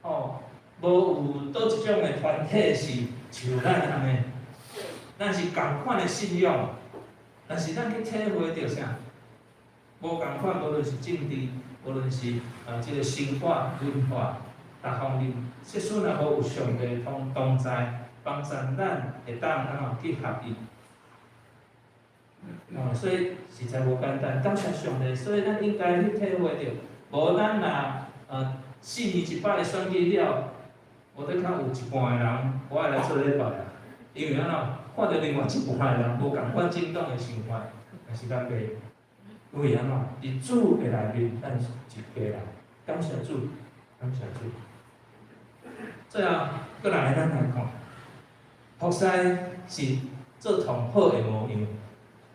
哦，無有佗一種的團體是像咱按呢，咱是仝款的信仰，但是咱去體會著啥？無仝款，無論是政治，無論是啊這個生活文化，逐方面，即使若無有上帝同同在，幫助咱會當按怎去合一。哦，所以實在無簡單，感謝上帝，所以咱應該去體會著，無咱若4年一擺的選舉了，無得較有一半的人無愛來做禮拜啊，因為按怎看著另外一半的人無仝款政黨的想法，但是咱袂，因為按怎佇主的內面，咱是一家人，感謝主，感謝主。最後，閣來咱來看，服侍是做上好的模樣，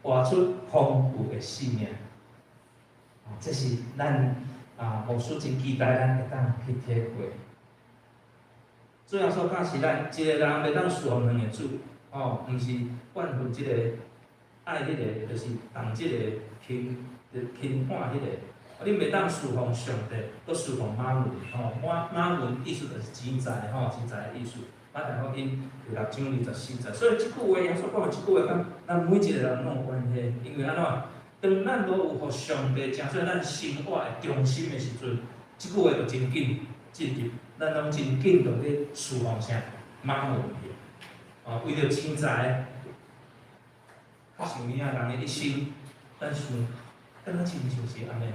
活出豐富的生命。哦，這是咱啊牧師真期待咱會當去體會。主耶穌教示咱，一個人袂當侍奉兩个主，哦，毋是慣分這个愛彼個，就是動這个輕，就輕看彼個。恁袂當事奉上帝，閣事奉瑪門吼。瑪門意思就是錢財吼，錢財的意思。馬太福音第六章24節。所以這句話，耶穌講的這句話，佮咱每一個人攏有關係。因為按怎？當咱無有予上帝成做咱生活的中心的時陣，這句話就真緊進入，咱攏真緊就去事奉啥瑪門去。哦，為著錢財，像有影人的一生，咱想，敢若親像是按呢。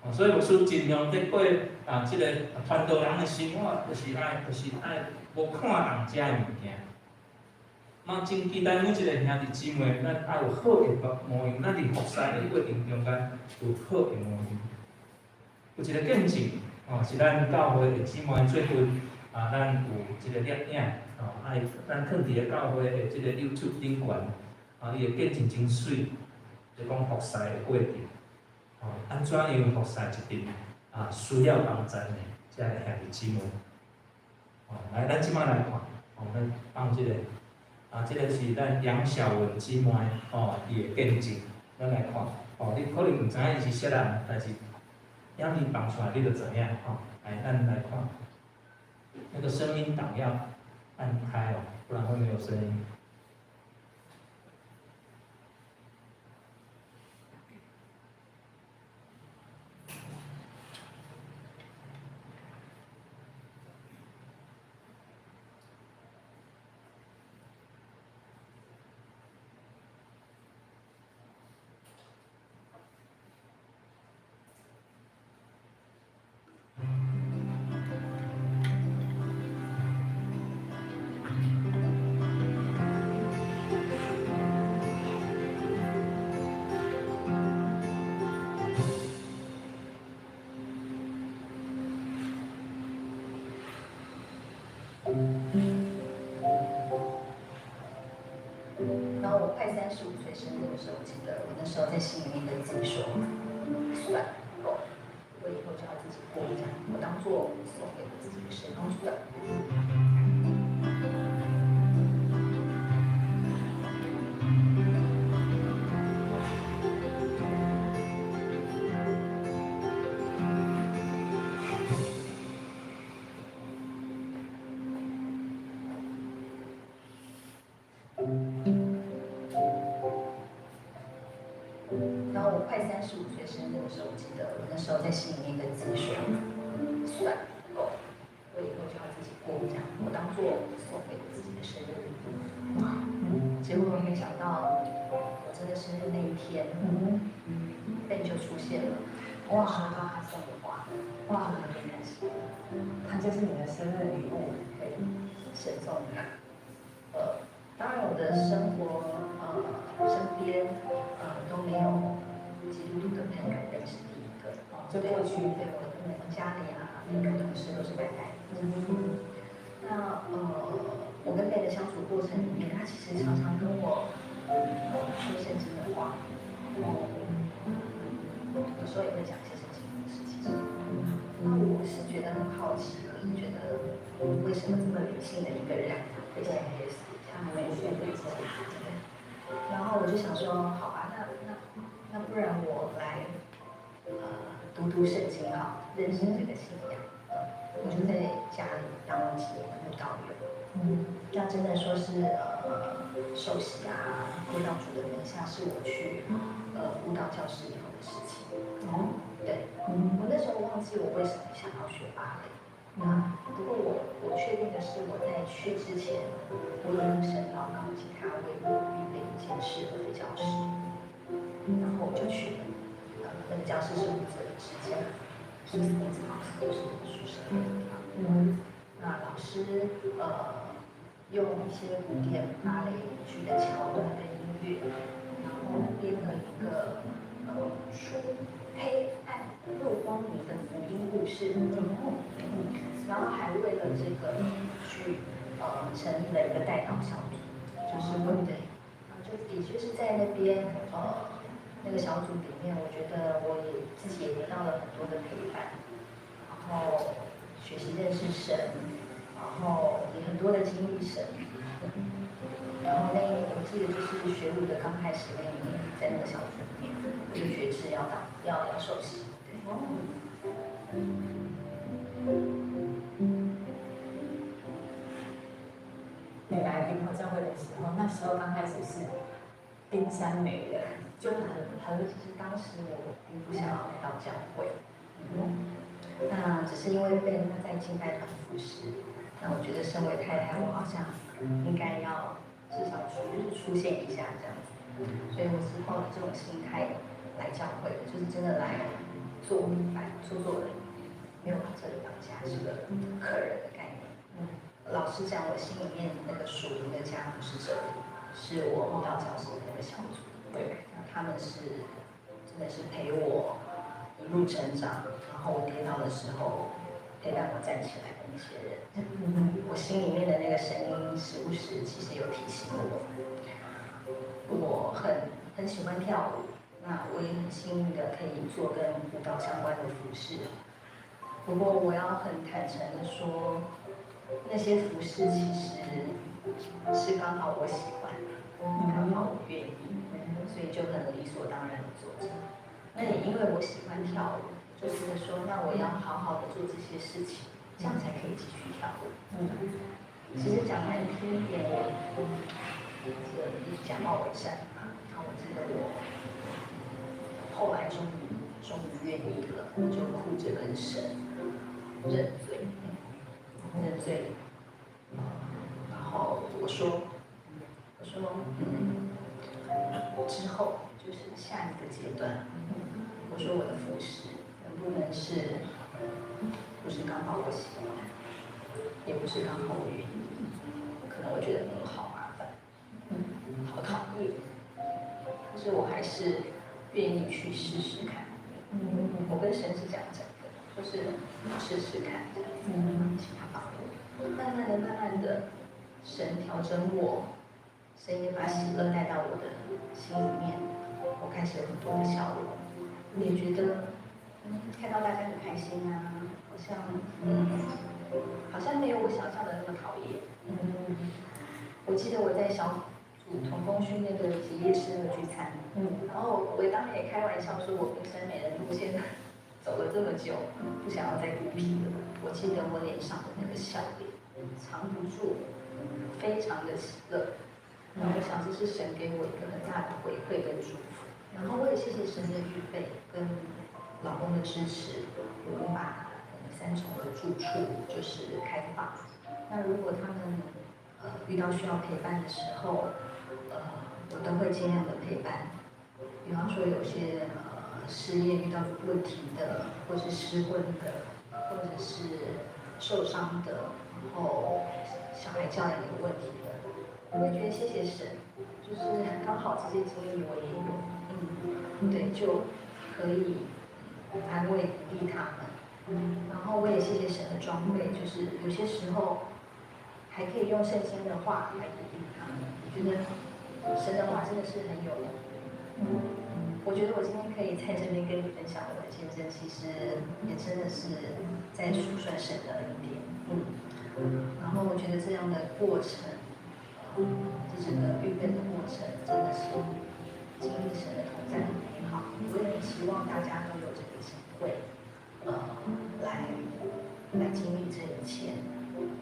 哦，所以牧師盡量佇過啊，這個傳道人的生活，就是愛無看重遮的物件。嘛，真期待每一個兄弟姊妹，咱愛有好的模樣，咱佇服侍的過程中間有好的模樣。有一個見證，哦，是咱教會的姊妹最近啊，咱有一個錄影，哦，啊，咱囥佇咧教會的這個 YouTube 頂懸，啊，伊的見證真媠，就講服侍的過程，哦，按怎樣服侍一陣啊需要幫贊的遮个兄弟姊妹，哦，來，咱這擺來看，哦，咱放這個。啊，這個是咱楊小文姊妹吼，伊的見證，咱來看，哦，你可能毋知影伊是啥人，但是影片放出來你就知影吼。來，咱來看，那個聲音檔要按開哦，不然會沒有聲音。然後我快35歲生日的時候，我記得我那時候在心裡面跟自己說：算了，夠，我以後就要自己過這樣，我當做送給我自己的生日算了。然後我快35歲生日的時候，我記得我那時候在心裡面跟自己說：算了，夠，我以後就要自己過這樣，我當做送給我自己的生日禮物。哇！結果沒想到，我真的生日那一天，Ben 就出現了。哇！收到他送的花，哇，特別感謝。他就是你的生日禮物，對，神送的。當然我的生活，身邊，都沒有基督徒的朋友，Ben 是第一個。就過去對我的家裡啊，每個同事都是拜拜。那我跟 Ben 的相處過程裡面，他其實常常跟我說聖經的話，然後有時候也會講一些聖經的事情。那我是覺得很好奇，可是覺得為什麼這麼理性的一個人會信耶穌？這樣沒信對。然後我就想說，好吧，那不然我來讀讀聖經好，認識這個信仰。我就在家裡當起慕道友。那真的說是受洗啊，歸到主的名下，是我去舞蹈教室以後的事情。哦，對，我那時候忘記我為什麼想要學芭蕾。不過我確定的是，我在去之前，我有跟神禱告，請他為我預備一間適合的教室，然後我就去了。那個教室是舞者之家，是 Smith House，就是那個宿舍的地方。那老師用一些古典芭蕾劇的橋段跟音樂，然後編了一個出黑暗入光明的福音故事。然後還為了這個劇，成立了一個代禱小組，就是對，就的確是在那邊那個小組裡面，我覺得我也自己也得到了很多的陪伴，然後學習認識神，然後也很多的經歷神。然後那一年我記得就是學舞的剛開始那一年，在那個小組裡面，我就決志要當要受洗。對。你來平和教會的時候，那時候剛開始是冰山美人，就很其實當時我並不想要來到教會，那只是因為被他在敬拜團服侍，那我覺得身為太太，我好像應該要至少主日出現一下這樣子，所以我是抱着這種心態來教會的，就是真的來做禮拜，做做而已，沒有把這裡當家，是個客人的概念。老實講，我心裡面那個屬靈的家不是這裡，是我舞蹈教室的那個小組。對，那他們是真的是陪我一路成長，然後我跌倒的時候陪伴我站起來的那些人。我心裡面的那個聲音，時不時其實有提醒我。我很喜歡跳舞，那我也很幸運的可以做跟舞蹈相關的服侍。不過我要很坦誠的說，那些服侍其實是剛好我喜歡，剛好我願意，所以就很理所當然的做着。那也因為我喜歡跳舞，就覺得說，那我要好好的做這些事情，這樣才可以繼續跳舞。其實講難聽一點，我這假冒偽善嘛。然後我記得我後來終於願意了，我就哭着跟神認罪，認罪。然後我說，之後就是下一個階段，我說我的服侍能不能是，不是剛好我喜歡，也不是剛好我願意，可能我覺得好麻煩，好討厭，可是我還是願意去試試看。我跟神是這樣講的，就是試試看，請他幫我。慢慢的、慢慢的，神調整我，神也把喜樂帶到我的心裡面，我開始有很多的笑容，也覺得，看到大家很開心啊，好像沒有我想象的那麼討厭。我記得我在小組同工訓練的結業式那個聚餐，然後我當然也開玩笑說，我冰山美人路線走了這麼久，不想要再孤僻了。我記得我臉上的那個笑臉，藏不住，非常的喜樂。那我想這是神給我一個很大的回饋跟祝福。然後我也謝謝神的預備跟老公的支持，我們把三重的住處就是開放。那如果他們遇到需要陪伴的時候，我都會盡量的陪伴。比方說有些事業遇到問題的，或是失婚的，或者是受傷的，然後小孩教養有問題的，我會覺得謝謝神，就是剛好這些經歷我也有，對，就可以安慰鼓勵他們。然後我也謝謝神的裝備，就是有些時候還可以用聖經的話來鼓勵他們。我覺得神的話真的是很有用。我覺得我今天可以在這邊跟你分享我的見證，其實也真的是在數算神的恩典。然後我覺得這樣的過程，這整個預備的過程，真的是經歷神的同在很美好。我也很希望大家都有這個機會，來經歷這一切，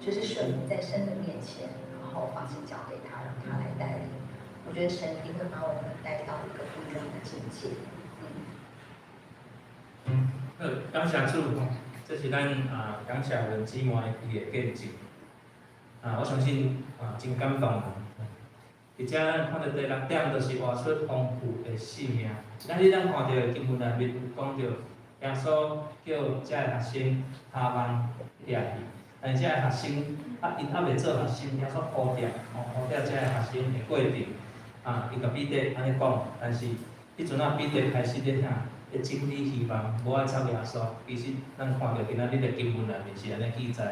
就是順服在神的面前，然後放心交給他，讓他來帶領。我覺得神一定會把我們帶到一個不一樣的境界。好，感謝主，這是咱啊感謝阮姊妹伊的見證。啊，我相信啊真感動人。佇遮咱看到第六點，就是活出豐富的生命。今仔日咱看到的經文內面有講著，耶穌叫遮个學生下網掠魚，但是遮个學生啊，𪜶猶未做學生，耶穌呼召，吼呼召遮個學生的過程，啊，伊共彼得按呢講，但是彼陣仔彼得開始咧啥，咧整理漁網，無愛插耶穌。其實咱看著今仔日的經文內面是按呢記載，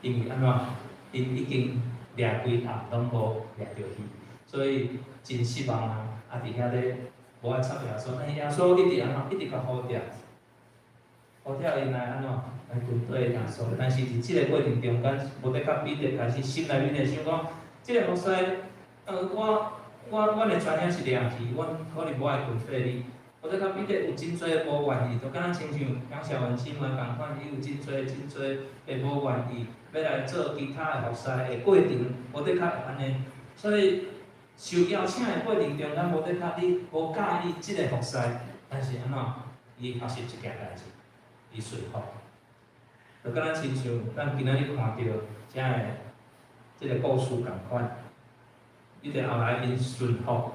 因為按怎，𪜶已經掠規暗攏無掠著魚，所以真失望啊！啊，佇遐咧無愛插耶穌，但是耶穌一直按怎，一直共呼召，呼召𪜶來按怎來跟隨耶穌。但是佇這個過程中間，無得甲彼得開始心內面會想講，這個牧師，我阮的專業是掠魚，阮可能無愛跟隨你，無的確彼得有真濟無願意，就敢若親像楊小文姊妹仝款，伊有真濟真濟的無願意，欲來做其他的服侍的過程，無的確會按呢。所以受邀請的過程中間，無的確你無佮意這个服侍，但是按怎？伊學習一件代誌，伊順服。就敢若親像咱今仔日看著遮个這个故事仝款，伊佇後來𪜶順服，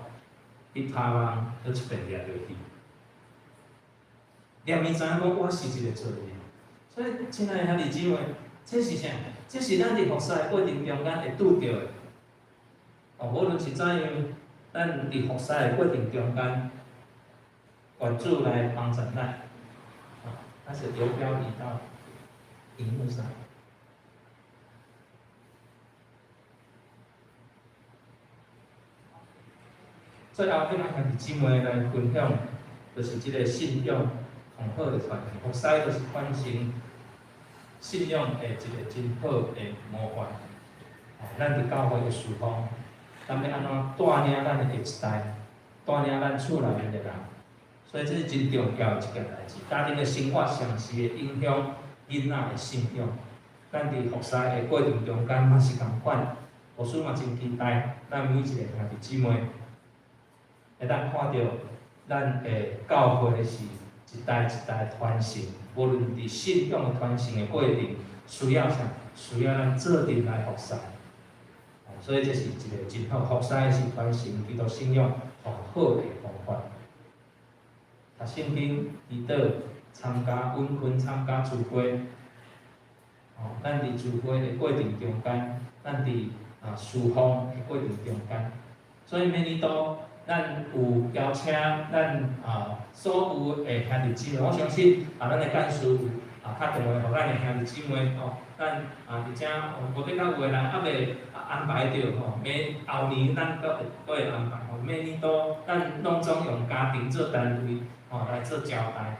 去盼望閣一遍掠落去。連伊知影講我是一个罪人，所以親愛的兄弟姊妹，這是啥？這是咱佇服侍的過程中間會拄著的。哦，無論是怎樣，咱佇服侍的過程中間，願主來幫助咱。啊，還是游標移到螢幕上。最後，欲共兄弟姊妹來分享，就是這个信仰上好的傳承，服侍就是傳承信仰的一个真好的模範。咱佇教會的事奉，咱欲按怎帶領咱的下一代，帶領咱厝內面的人，所以這是真重要的一件代誌。家庭的生活常時會影響囡仔的信仰。咱佇服侍的過程中間嘛是仝款，牧師嘛真期待咱每一個兄弟姊妹會當看著咱的教會是一代一代傳承，無論佇信仰的傳承的過程，需要啥？需要咱做陣來服侍。所以這是一個真好，服侍是傳承基督信仰上好的方法。讀聖經、祈禱、參加穩群、參加聚會，哦，咱佇聚會的過程中間，咱佇侍奉的過程中間，所以明年度咱有邀請咱所有的兄弟姊妹，我相信咱的幹事有敲電話予咱的兄弟姊妹哦，咱佇遮無比較有的人猶未安排著吼，明後年咱閣會安排吼，明年度咱攏總用家庭做單位吼來做招待。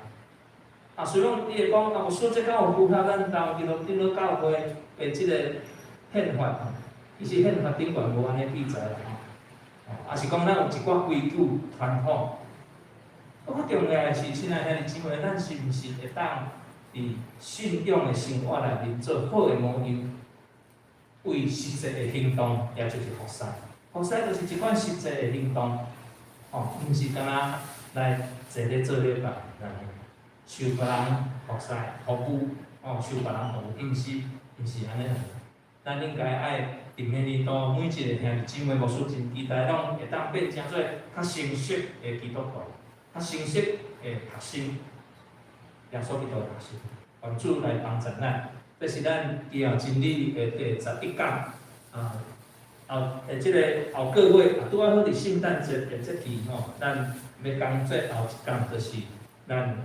雖講你會講牧師這敢有符合咱台灣基督長老教會的這個憲法吼？其實憲法頂懸無按呢記載啦吼，抑是講咱有一寡規矩傳統。閣較重要的是，親愛兄弟姊妹，咱是毋是會當佇信仰的生活內面做好的模樣？為實際的行動，也就是服侍。服侍就是一款實際的行動，吼，毋是干焦來坐咧做禮拜，受別人服侍服務，哦，受別人服務，毋是，毋是按呢。咱應該愛佇明年度每一個兄弟姊妹，牧師真期待攏會當變成做較成熟的基督徒，較成熟的學生，耶穌基督的學生，願主來幫助咱。這是咱基要真理的第11講，後這个後個月拄仔好佇聖誕節的節期吼，咱欲講最後一講，就是咱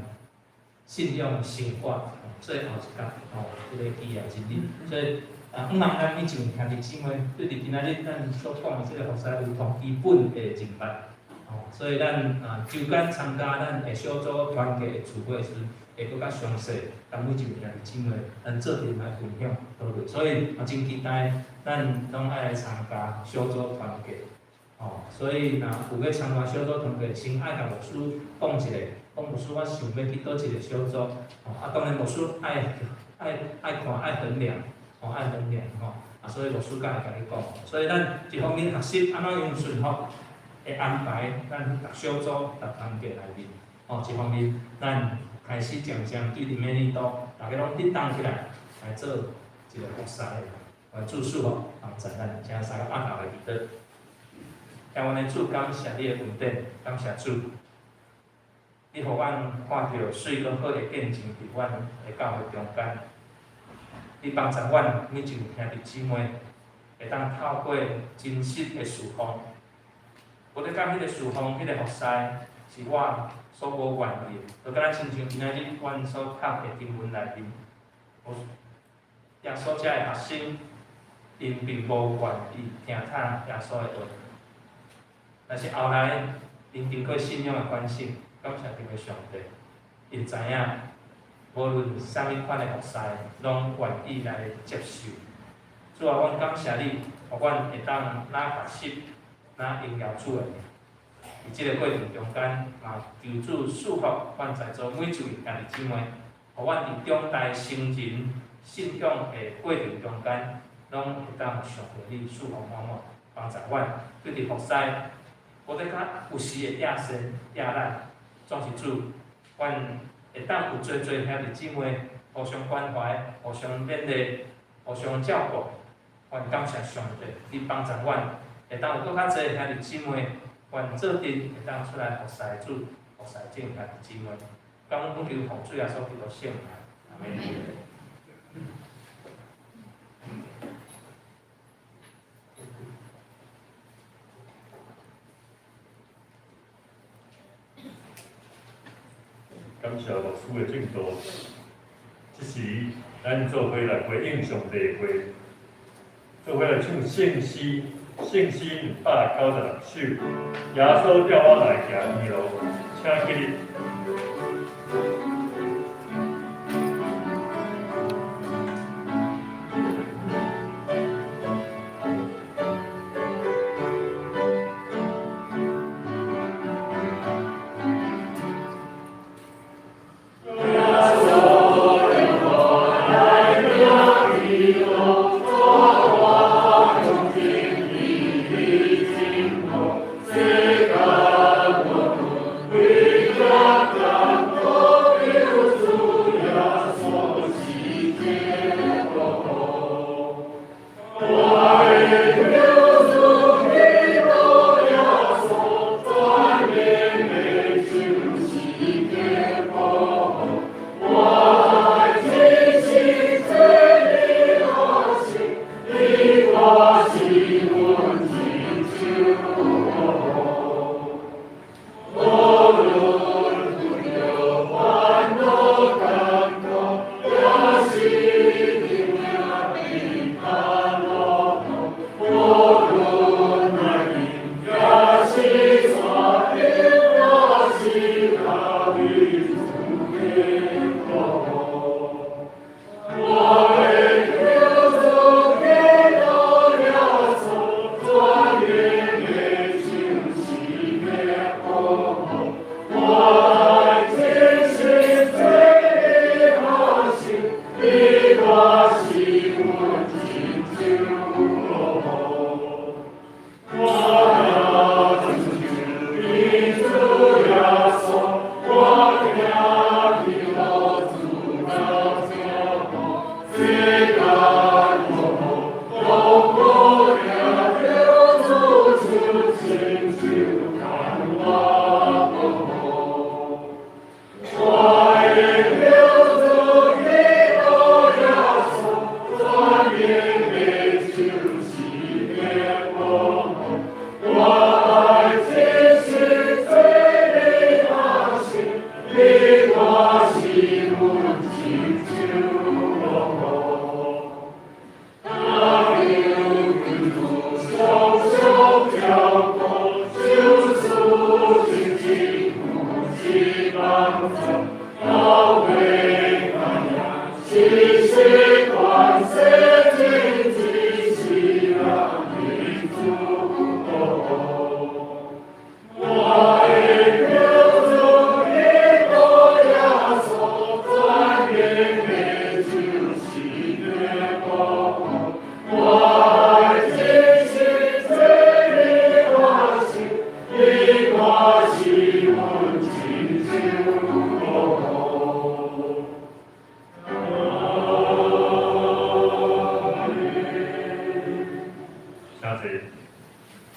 信仰生活最後一講吼，這个基要真理。所以向望咱每一位兄弟姊妹對佇今仔日咱所講的這个服侍有同基本的認捌，吼，所以咱周間參加咱的小組團契的聚會時，會閣較詳細，共每一位兄弟姊妹咱做陣來分享討論。所以真期待咱攏愛來參加小組團契，吼，所以若有欲參加小組團契，先愛共牧師講一下，講牧師我想欲去佗一个小組，吼，當然牧師愛愛愛看愛衡量。吼，愛衡量吼，所以牧師才會共你講。所以咱一方面學習按怎樣順服的安排，咱逐小組、逐團契內面，吼，一方面咱開始漸漸對佇明年度，逐家攏振動起來，來做一个服侍的，來祝福吼，幫助咱，請三个阿頭來祈禱。聽阮的主，感謝你的恩典，感謝主，你予阮看著媠閣好的見證佇阮的教會中間。你幫助阮每一位兄弟姊妹，會當透過真實的侍奉，無咧講彼个侍奉、彼个服侍是我所無願意的，就敢若親像今仔日阮所讀的經文內面，耶穌遮的學生，𪜶並無願意聽採耶穌的話，但是後來𪜶經過信仰的反省，感謝天父上帝，𪜶知影。無論啥物款的服侍，攏願意來接受。主啊，阮感謝你，予阮會當若學習，若榮耀主的名。佇這个過程中間，嘛求主賜福阮在座每一位兄弟姊妹，予阮佇長大成人信仰的過程中間，攏會當上帝你賜福滿滿，幫助阮對佇服侍，無得較有時會厭身厭咱，總是主，阮會當有濟濟兄弟姊妹互相關懷、互相勉勵、互相照顧，阮感謝上帝，你幫助阮會當有閣較濟兄弟姊妹，阮做陣會當出來服侍主、服侍眾兄弟姊妹。感恩奉求奉主耶穌基督聖名，阿們。感謝牧師的證道。這時，咱做伙來回應上帝的話，做伙來唱聖詩，聖詩296首。耶穌叫我來行天路，請起立。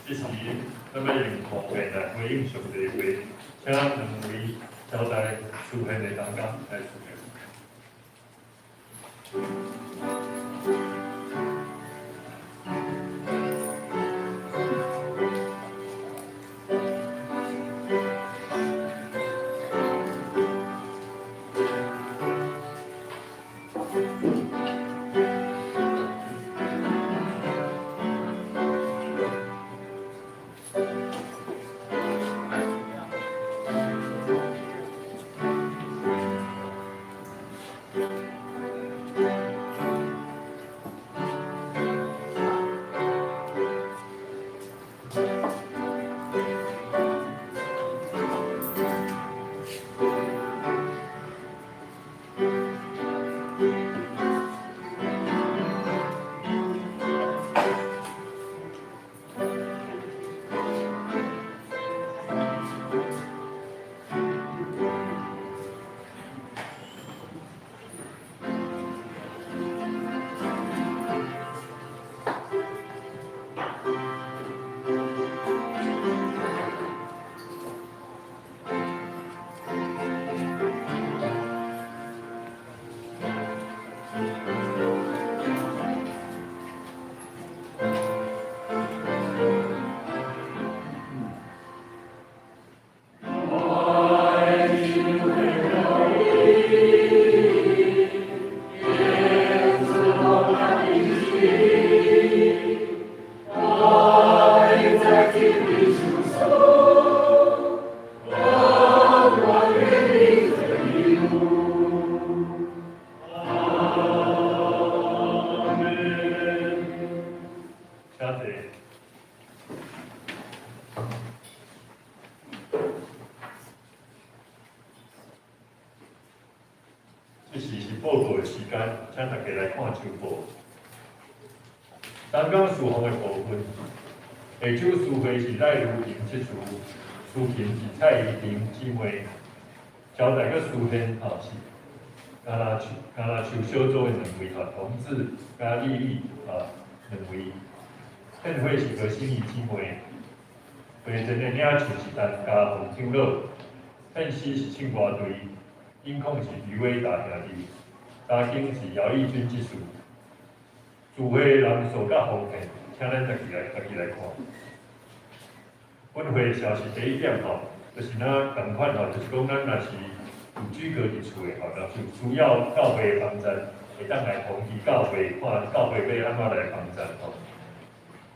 這時，咱欲用奉獻來回應上帝的話，請兩位交代司獻的同工來司獻。間，請大家來看周報。同工事奉的部分，下晝司會是賴如萍執事，司琴是蔡怡婷姊妹，招待佮司獻吼是橄欖樹橄欖樹小組的兩位吼同志佮麗麗啊兩位，獻花是何心怡姊妹，回贈的領袖是陳家鳳長老，獻詩是唱歌隊，音控是余威大兄弟，查經是姚義軍執事。聚會人數佮奉獻，請咱家己來看。本會消息第一點吼，就是咱仝款吼，就是講咱若是有居隔佇厝的吼，若是有需要教會的幫贊，會當來通知教會，看教會欲按怎來幫贊吼。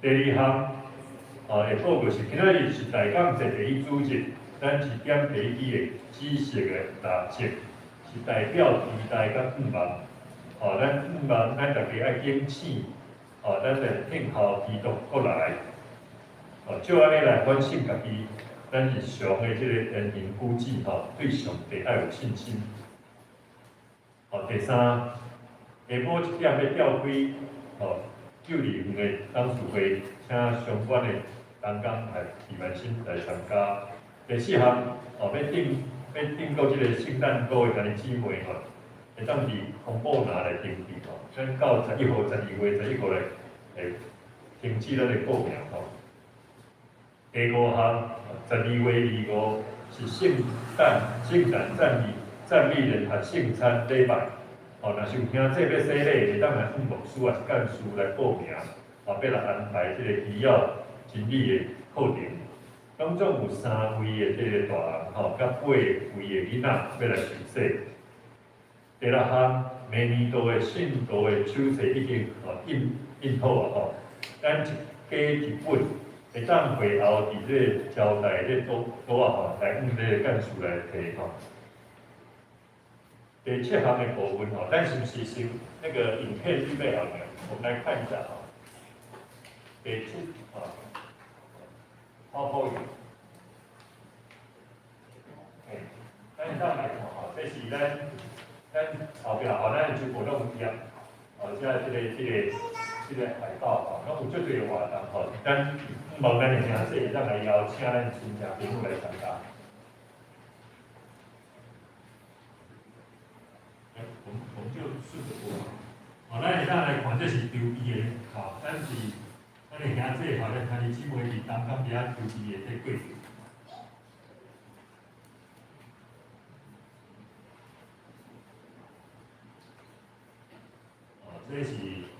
第二項，啊，會報告是今仔日是大港節第一主日，咱是點第一支的紫色的蠟燭，是代表期待佮盼望。吼，咱盼望咱大家愛警醒，吼，咱來聽候基督閣來。吼，照按呢來反省家己，咱日常的這个言行舉止，吼，對上帝愛有信心。吼，第三，下晡七點欲召開，吼，幼兒園的董事會，請相關的同工來李萬新來參加。第四項，吼，欲訂購這個聖誕歌的兄弟姊妹，吼，會當佇公布欄來登記吼，咱到11號、12月11號來會停止咱的報名吼。第五項，12月25是聖誕讚美聯合聖餐禮拜，吼，若是有兄弟欲洗禮，會當來向牧師抑是幹事來報名，啊，欲來安排這個基要真理的課程。當中有三位的這個大人吼，佮八位的囡仔欲來受洗。第六項，明年度的信徒的手冊已經吼印印好啊吼，咱一家一本，會當會後佇這个招待這桌桌仔吼，來向這个幹事來提吼。第七項的部分吼，咱是毋是先那個影片預備好沒有？我們來看一下吼。第七啊，泡泡影。哎，咱當來看吼，這是咱後壁吼，咱全部攏有貼，哦，這個海報吼，攏有足濟活動吼，咱望咱的兄弟會當來邀請咱親戚朋友來參加。欸，我們就順著播。哦，咱會當來看，這是籌備的，吼，咱是咱的兄弟吼，咱兄弟姊妹佇東港佇遐籌備的這過程。哦，這是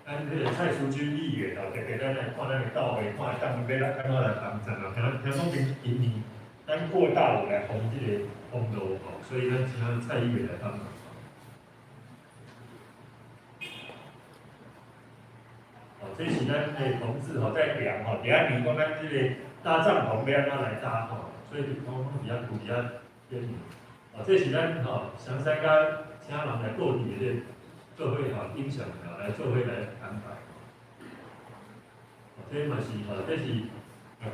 咱這個蔡淑君議員哦，特別咱來看咱的教會，看會當欲來按怎來幫贊哦。聽聽講今年咱擴大有來封這個封路吼，所以咱請蔡議員來幫忙。哦，這是咱的同志吼在量吼，佇遐量講咱這個搭帳篷欲按怎來搭吼，所以就講攏佇遐塗佇遐點。哦，這是咱吼翔山佮請人來布置的這個做伙吼影像吼來做伙來安排。哦，這嘛是吼，這是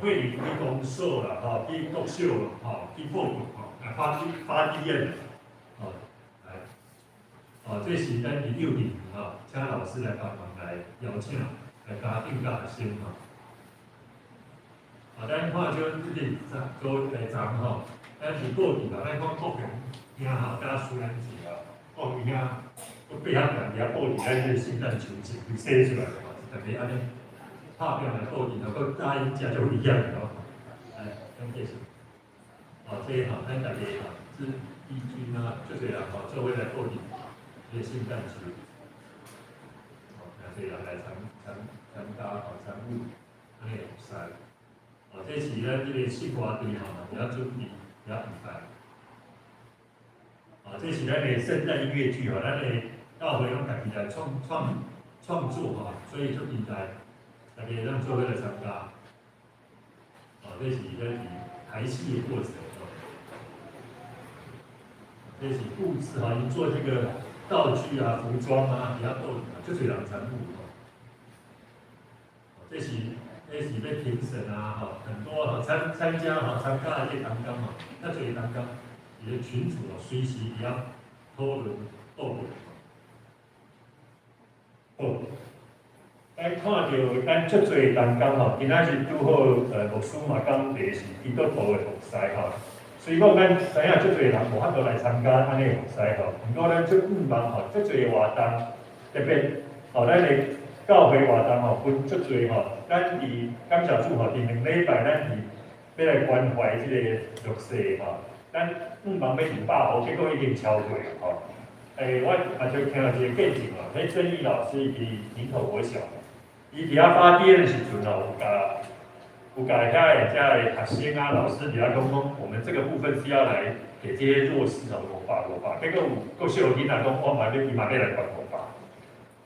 會員去公所啦，吼，去國小啦，吼，去報告吼，來發體驗，吼，來，哦，這是咱佇幼稚園吼，請老師來幫忙來邀請，來家長佮學生吼。啊，咱看這這個昨來昨吼，咱是過去啦，咱講國雄兄吼，佮蘇蘭姐啊，國雄兄，閣八項人佇遐布置咱這個聖誕樹樹寫出來的吼，是逐家按呢拍拼來布置，吼，閣答應誠足危險的吼。來，咱繼續。哦，這吼，咱逐家吼，是義軍啊，足濟人吼，做伙來布置這個聖誕樹。哦，誠濟人來參加吼，參與，按呢會使。哦，這是咱這個信歌隊吼，佇遐準備，佇遐預備。哦，這是咱的聖誕音樂劇吼，咱的教會攏家己來創作吼，所以足期待大家攏做伙來參加。哦，這是咱佇排戲的過程吼。這是布置吼，𪜶做這個道具啊、服裝啊，佇遐布置啊，足濟人參與吼。這是。這是欲評審啊，吼，很多吼參加吼參加的這個同工吼，遐濟同工，佇咧群組哦，隨時佇遐討論報告。好，咱看著咱足濟同工吼，今仔日拄好牧師嘛講題是基督徒的服侍吼。雖講咱知影足濟人無法度來參加按呢服侍吼，毋過咱足向望吼，足濟活動，特別吼咱的教會活動吼分足濟吼。咱佇感謝主吼，佇2禮拜咱佇欲來關懷這個弱勢吼，咱向望欲200戶，結果已經超過吼。我嘛就聽一個見證吼，彼鄭毅老師佇林口國小，伊佇遐發電的時陣吼，有共遐的遮的學生啊、老師佇遐講講，我們這個部分是要來給這些弱勢吼500 500，結果有國小囡仔講，我嘛欲伊嘛欲來捐五百，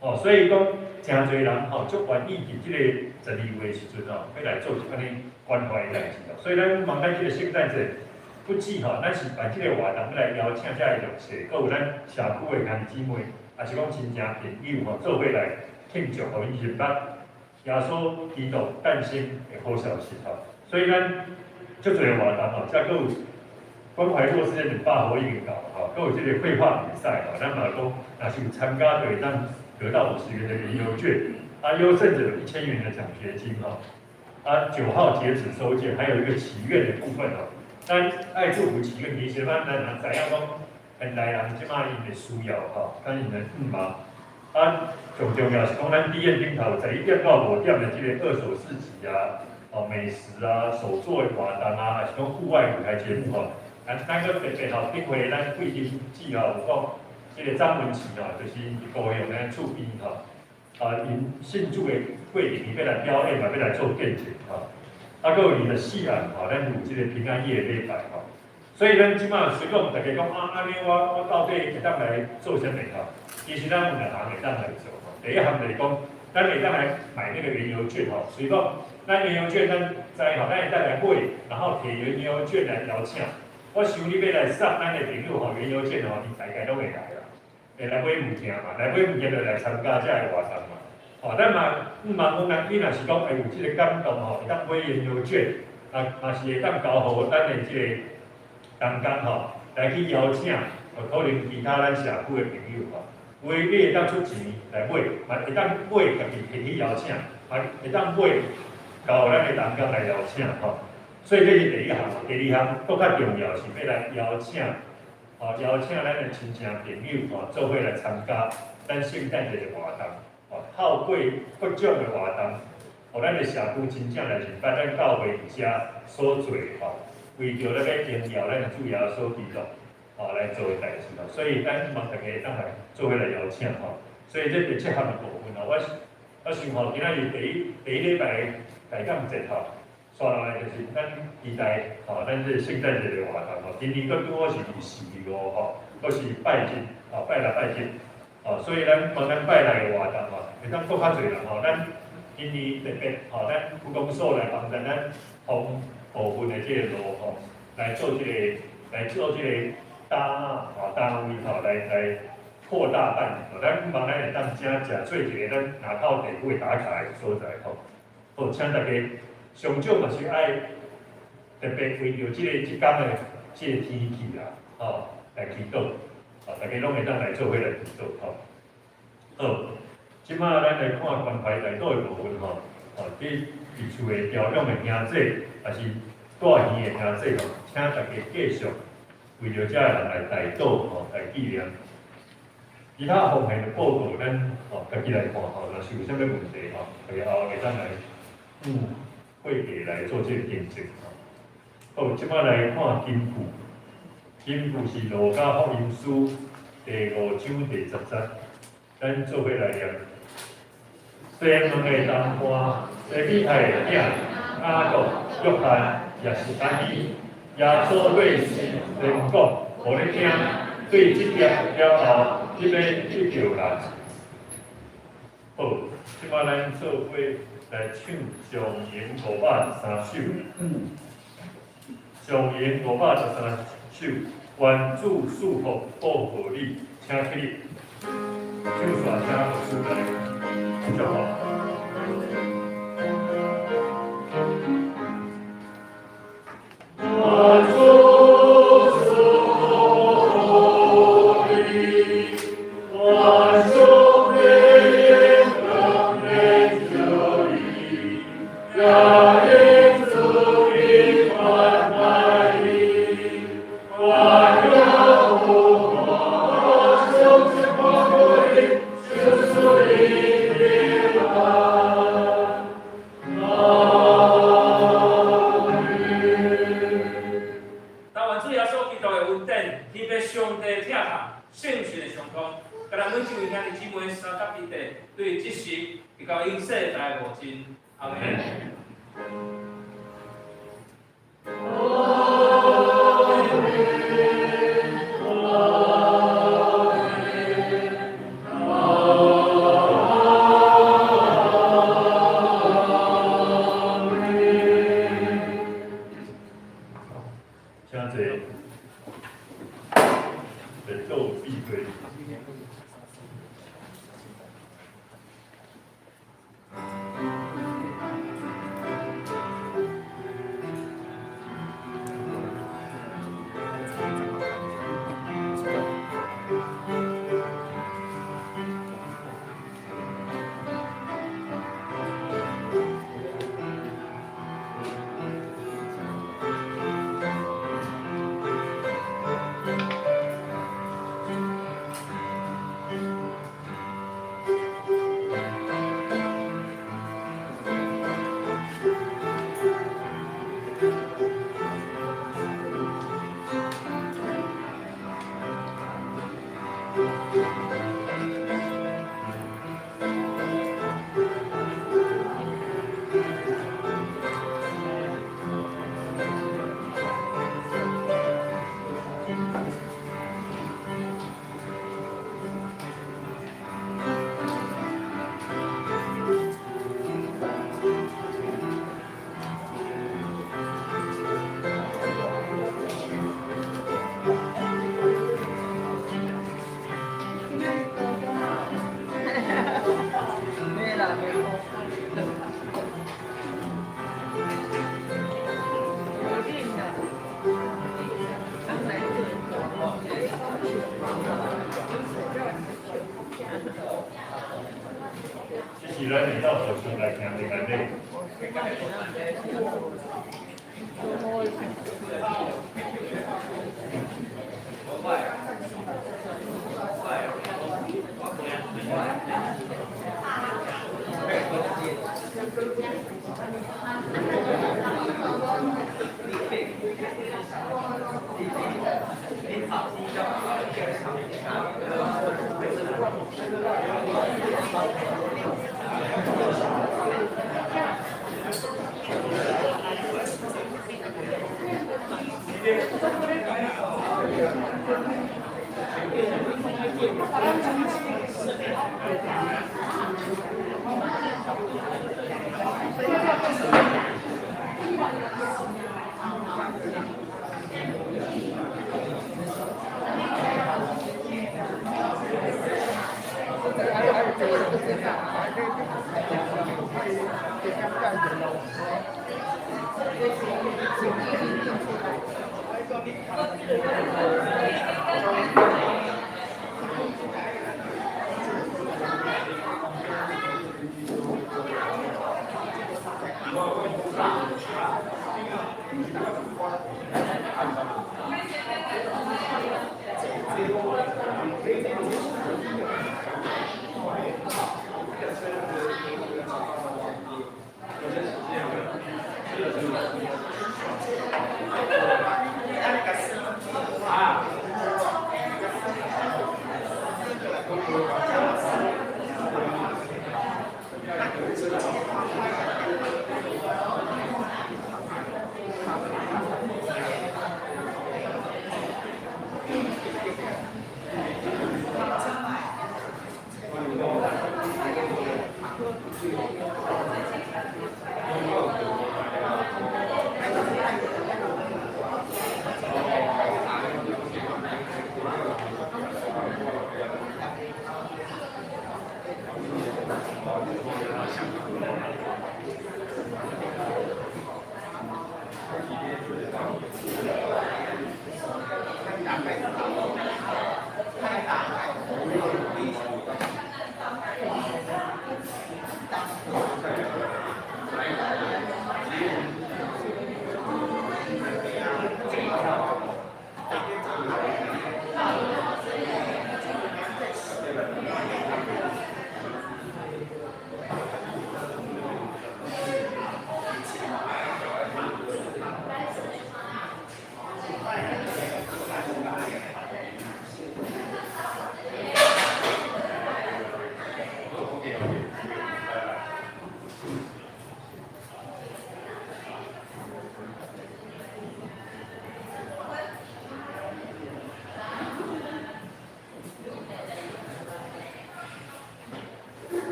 哦，所以講誠濟人吼，足願意佇這個12月時陣吼，欲來做這按呢關懷的代誌哦。所以咱望咱這個聖誕節，不止吼，咱是辦這個活動，欲來邀請遮的弱勢，閣有咱社區的兄弟姊妹，也是講親情朋友吼，做伙來慶祝，予𪜶認捌耶穌基督誕生的好消息吼。所以咱足濟活動吼，遮閣有關懷弱勢的200戶已經夠吼，閣有這個繪畫比賽吼，咱嘛講，若是有參加就會當得到50元的園遊券，啊，優勝者有1000元的獎學金吼。啊，9號截止收件，還有一個祈願的部分哦。咱愛祝福祈願，其實咱咱知影講，現代人這擺𪜶的需要吼，咱𪜶的向望。啊，上重要是講，咱醫院頂頭11點到5點的這個二手市集啊，哦，美食啊，手作的活動啊，還是講戶外舞台節目吼。咱閣特別吼，頂回咱貴賓姊吼有講，這個張文琪吼，就是高雄的厝邊吼，啊，𪜶信主的過程，伊欲來表演嘛，欲來做見證吼。啊，閣有24暗吼，咱有這個平安夜禮拜吼。所以咱這擺雖講大家講啊，按呢我到底會當來做啥物吼？其實咱有兩項會當來做吼。第一項就是講，咱會當來買那個園遊券吼。所以講，咱園遊券咱知吼，咱會當來買，然後提園遊券來邀請。我想你欲來送咱的朋友吼，園遊券吼，伊大概攏會來啦，會來買物件嘛，來買物件就來參加這个活動嘛。吼，咱嘛毋茫講咱，你若是講會有這個感動吼，會當買園遊券，啊，嘛是會當交予咱的這個同工吼，來去邀請，可能其他咱社區的朋友吼，有的你會當出錢來買，嘛會當買家己提去邀請，嘛會當買交予咱的同工來邀請吼。所以這是第一項，第二項閣較重要是欲來邀請，吼，邀請咱的親戚朋友吼，做伙來參加咱聖誕節的活動，吼，透過各種的活動，予咱的社區真正來認捌咱教會佇遮所做吼，為著咧欲榮耀咱的主耶穌基督，吼來做的代誌吼。所以咱希望大家會當來做伙來邀請吼。所以這第七項的部分吼，我想吼，今仔日第一禮拜大感節吼。煞落來就是咱期待吼，咱這個聖誕節的活動吼，今年閣拄好是佇4、5吼，閣是拜日吼，拜六拜日，吼，所以咱講咱拜六的活動吼，會當閣較濟人吼，咱今年特別吼，咱區公所來幫助咱通部分的這個路吼，來做這個單吼單位吼，來擴大辦理，咱望咱會當遮誠做一個咱林口地區的打卡的所在吼，好，請大家。上少嘛是愛特別為著這個這工的這個天氣啦，吼來祈禱，吼大家攏會當來做伙來祈禱，吼。好，這擺咱來看關懷代禱的部分吼，吼，佇厝的調養的兄姊，抑是住院的兄姊吼，請大家繼續為著遮的人來代禱吼，來紀念。其他方面的報告，咱吼家己來看吼，若是有啥物問題吼，大家後會當來會給來做這個見證吼。好，這擺來看金句，金句是路加福音書第5章第10節，咱做伙來念。西門的同伴，西庇太的囝雅各、約翰也是按呢。耶穌對西門講：予你聽，對這劫了後，你欲得著人。好，這擺咱做伙來唱上弦513首，上弦513首，願主賜福保護你，請起立，唱煞請牧師來祝福。願主賜福你，願主的恩实，直到𪜶世代无尽。阿们。请坐。来倒闭会。这是咱会当互相来行平安礼。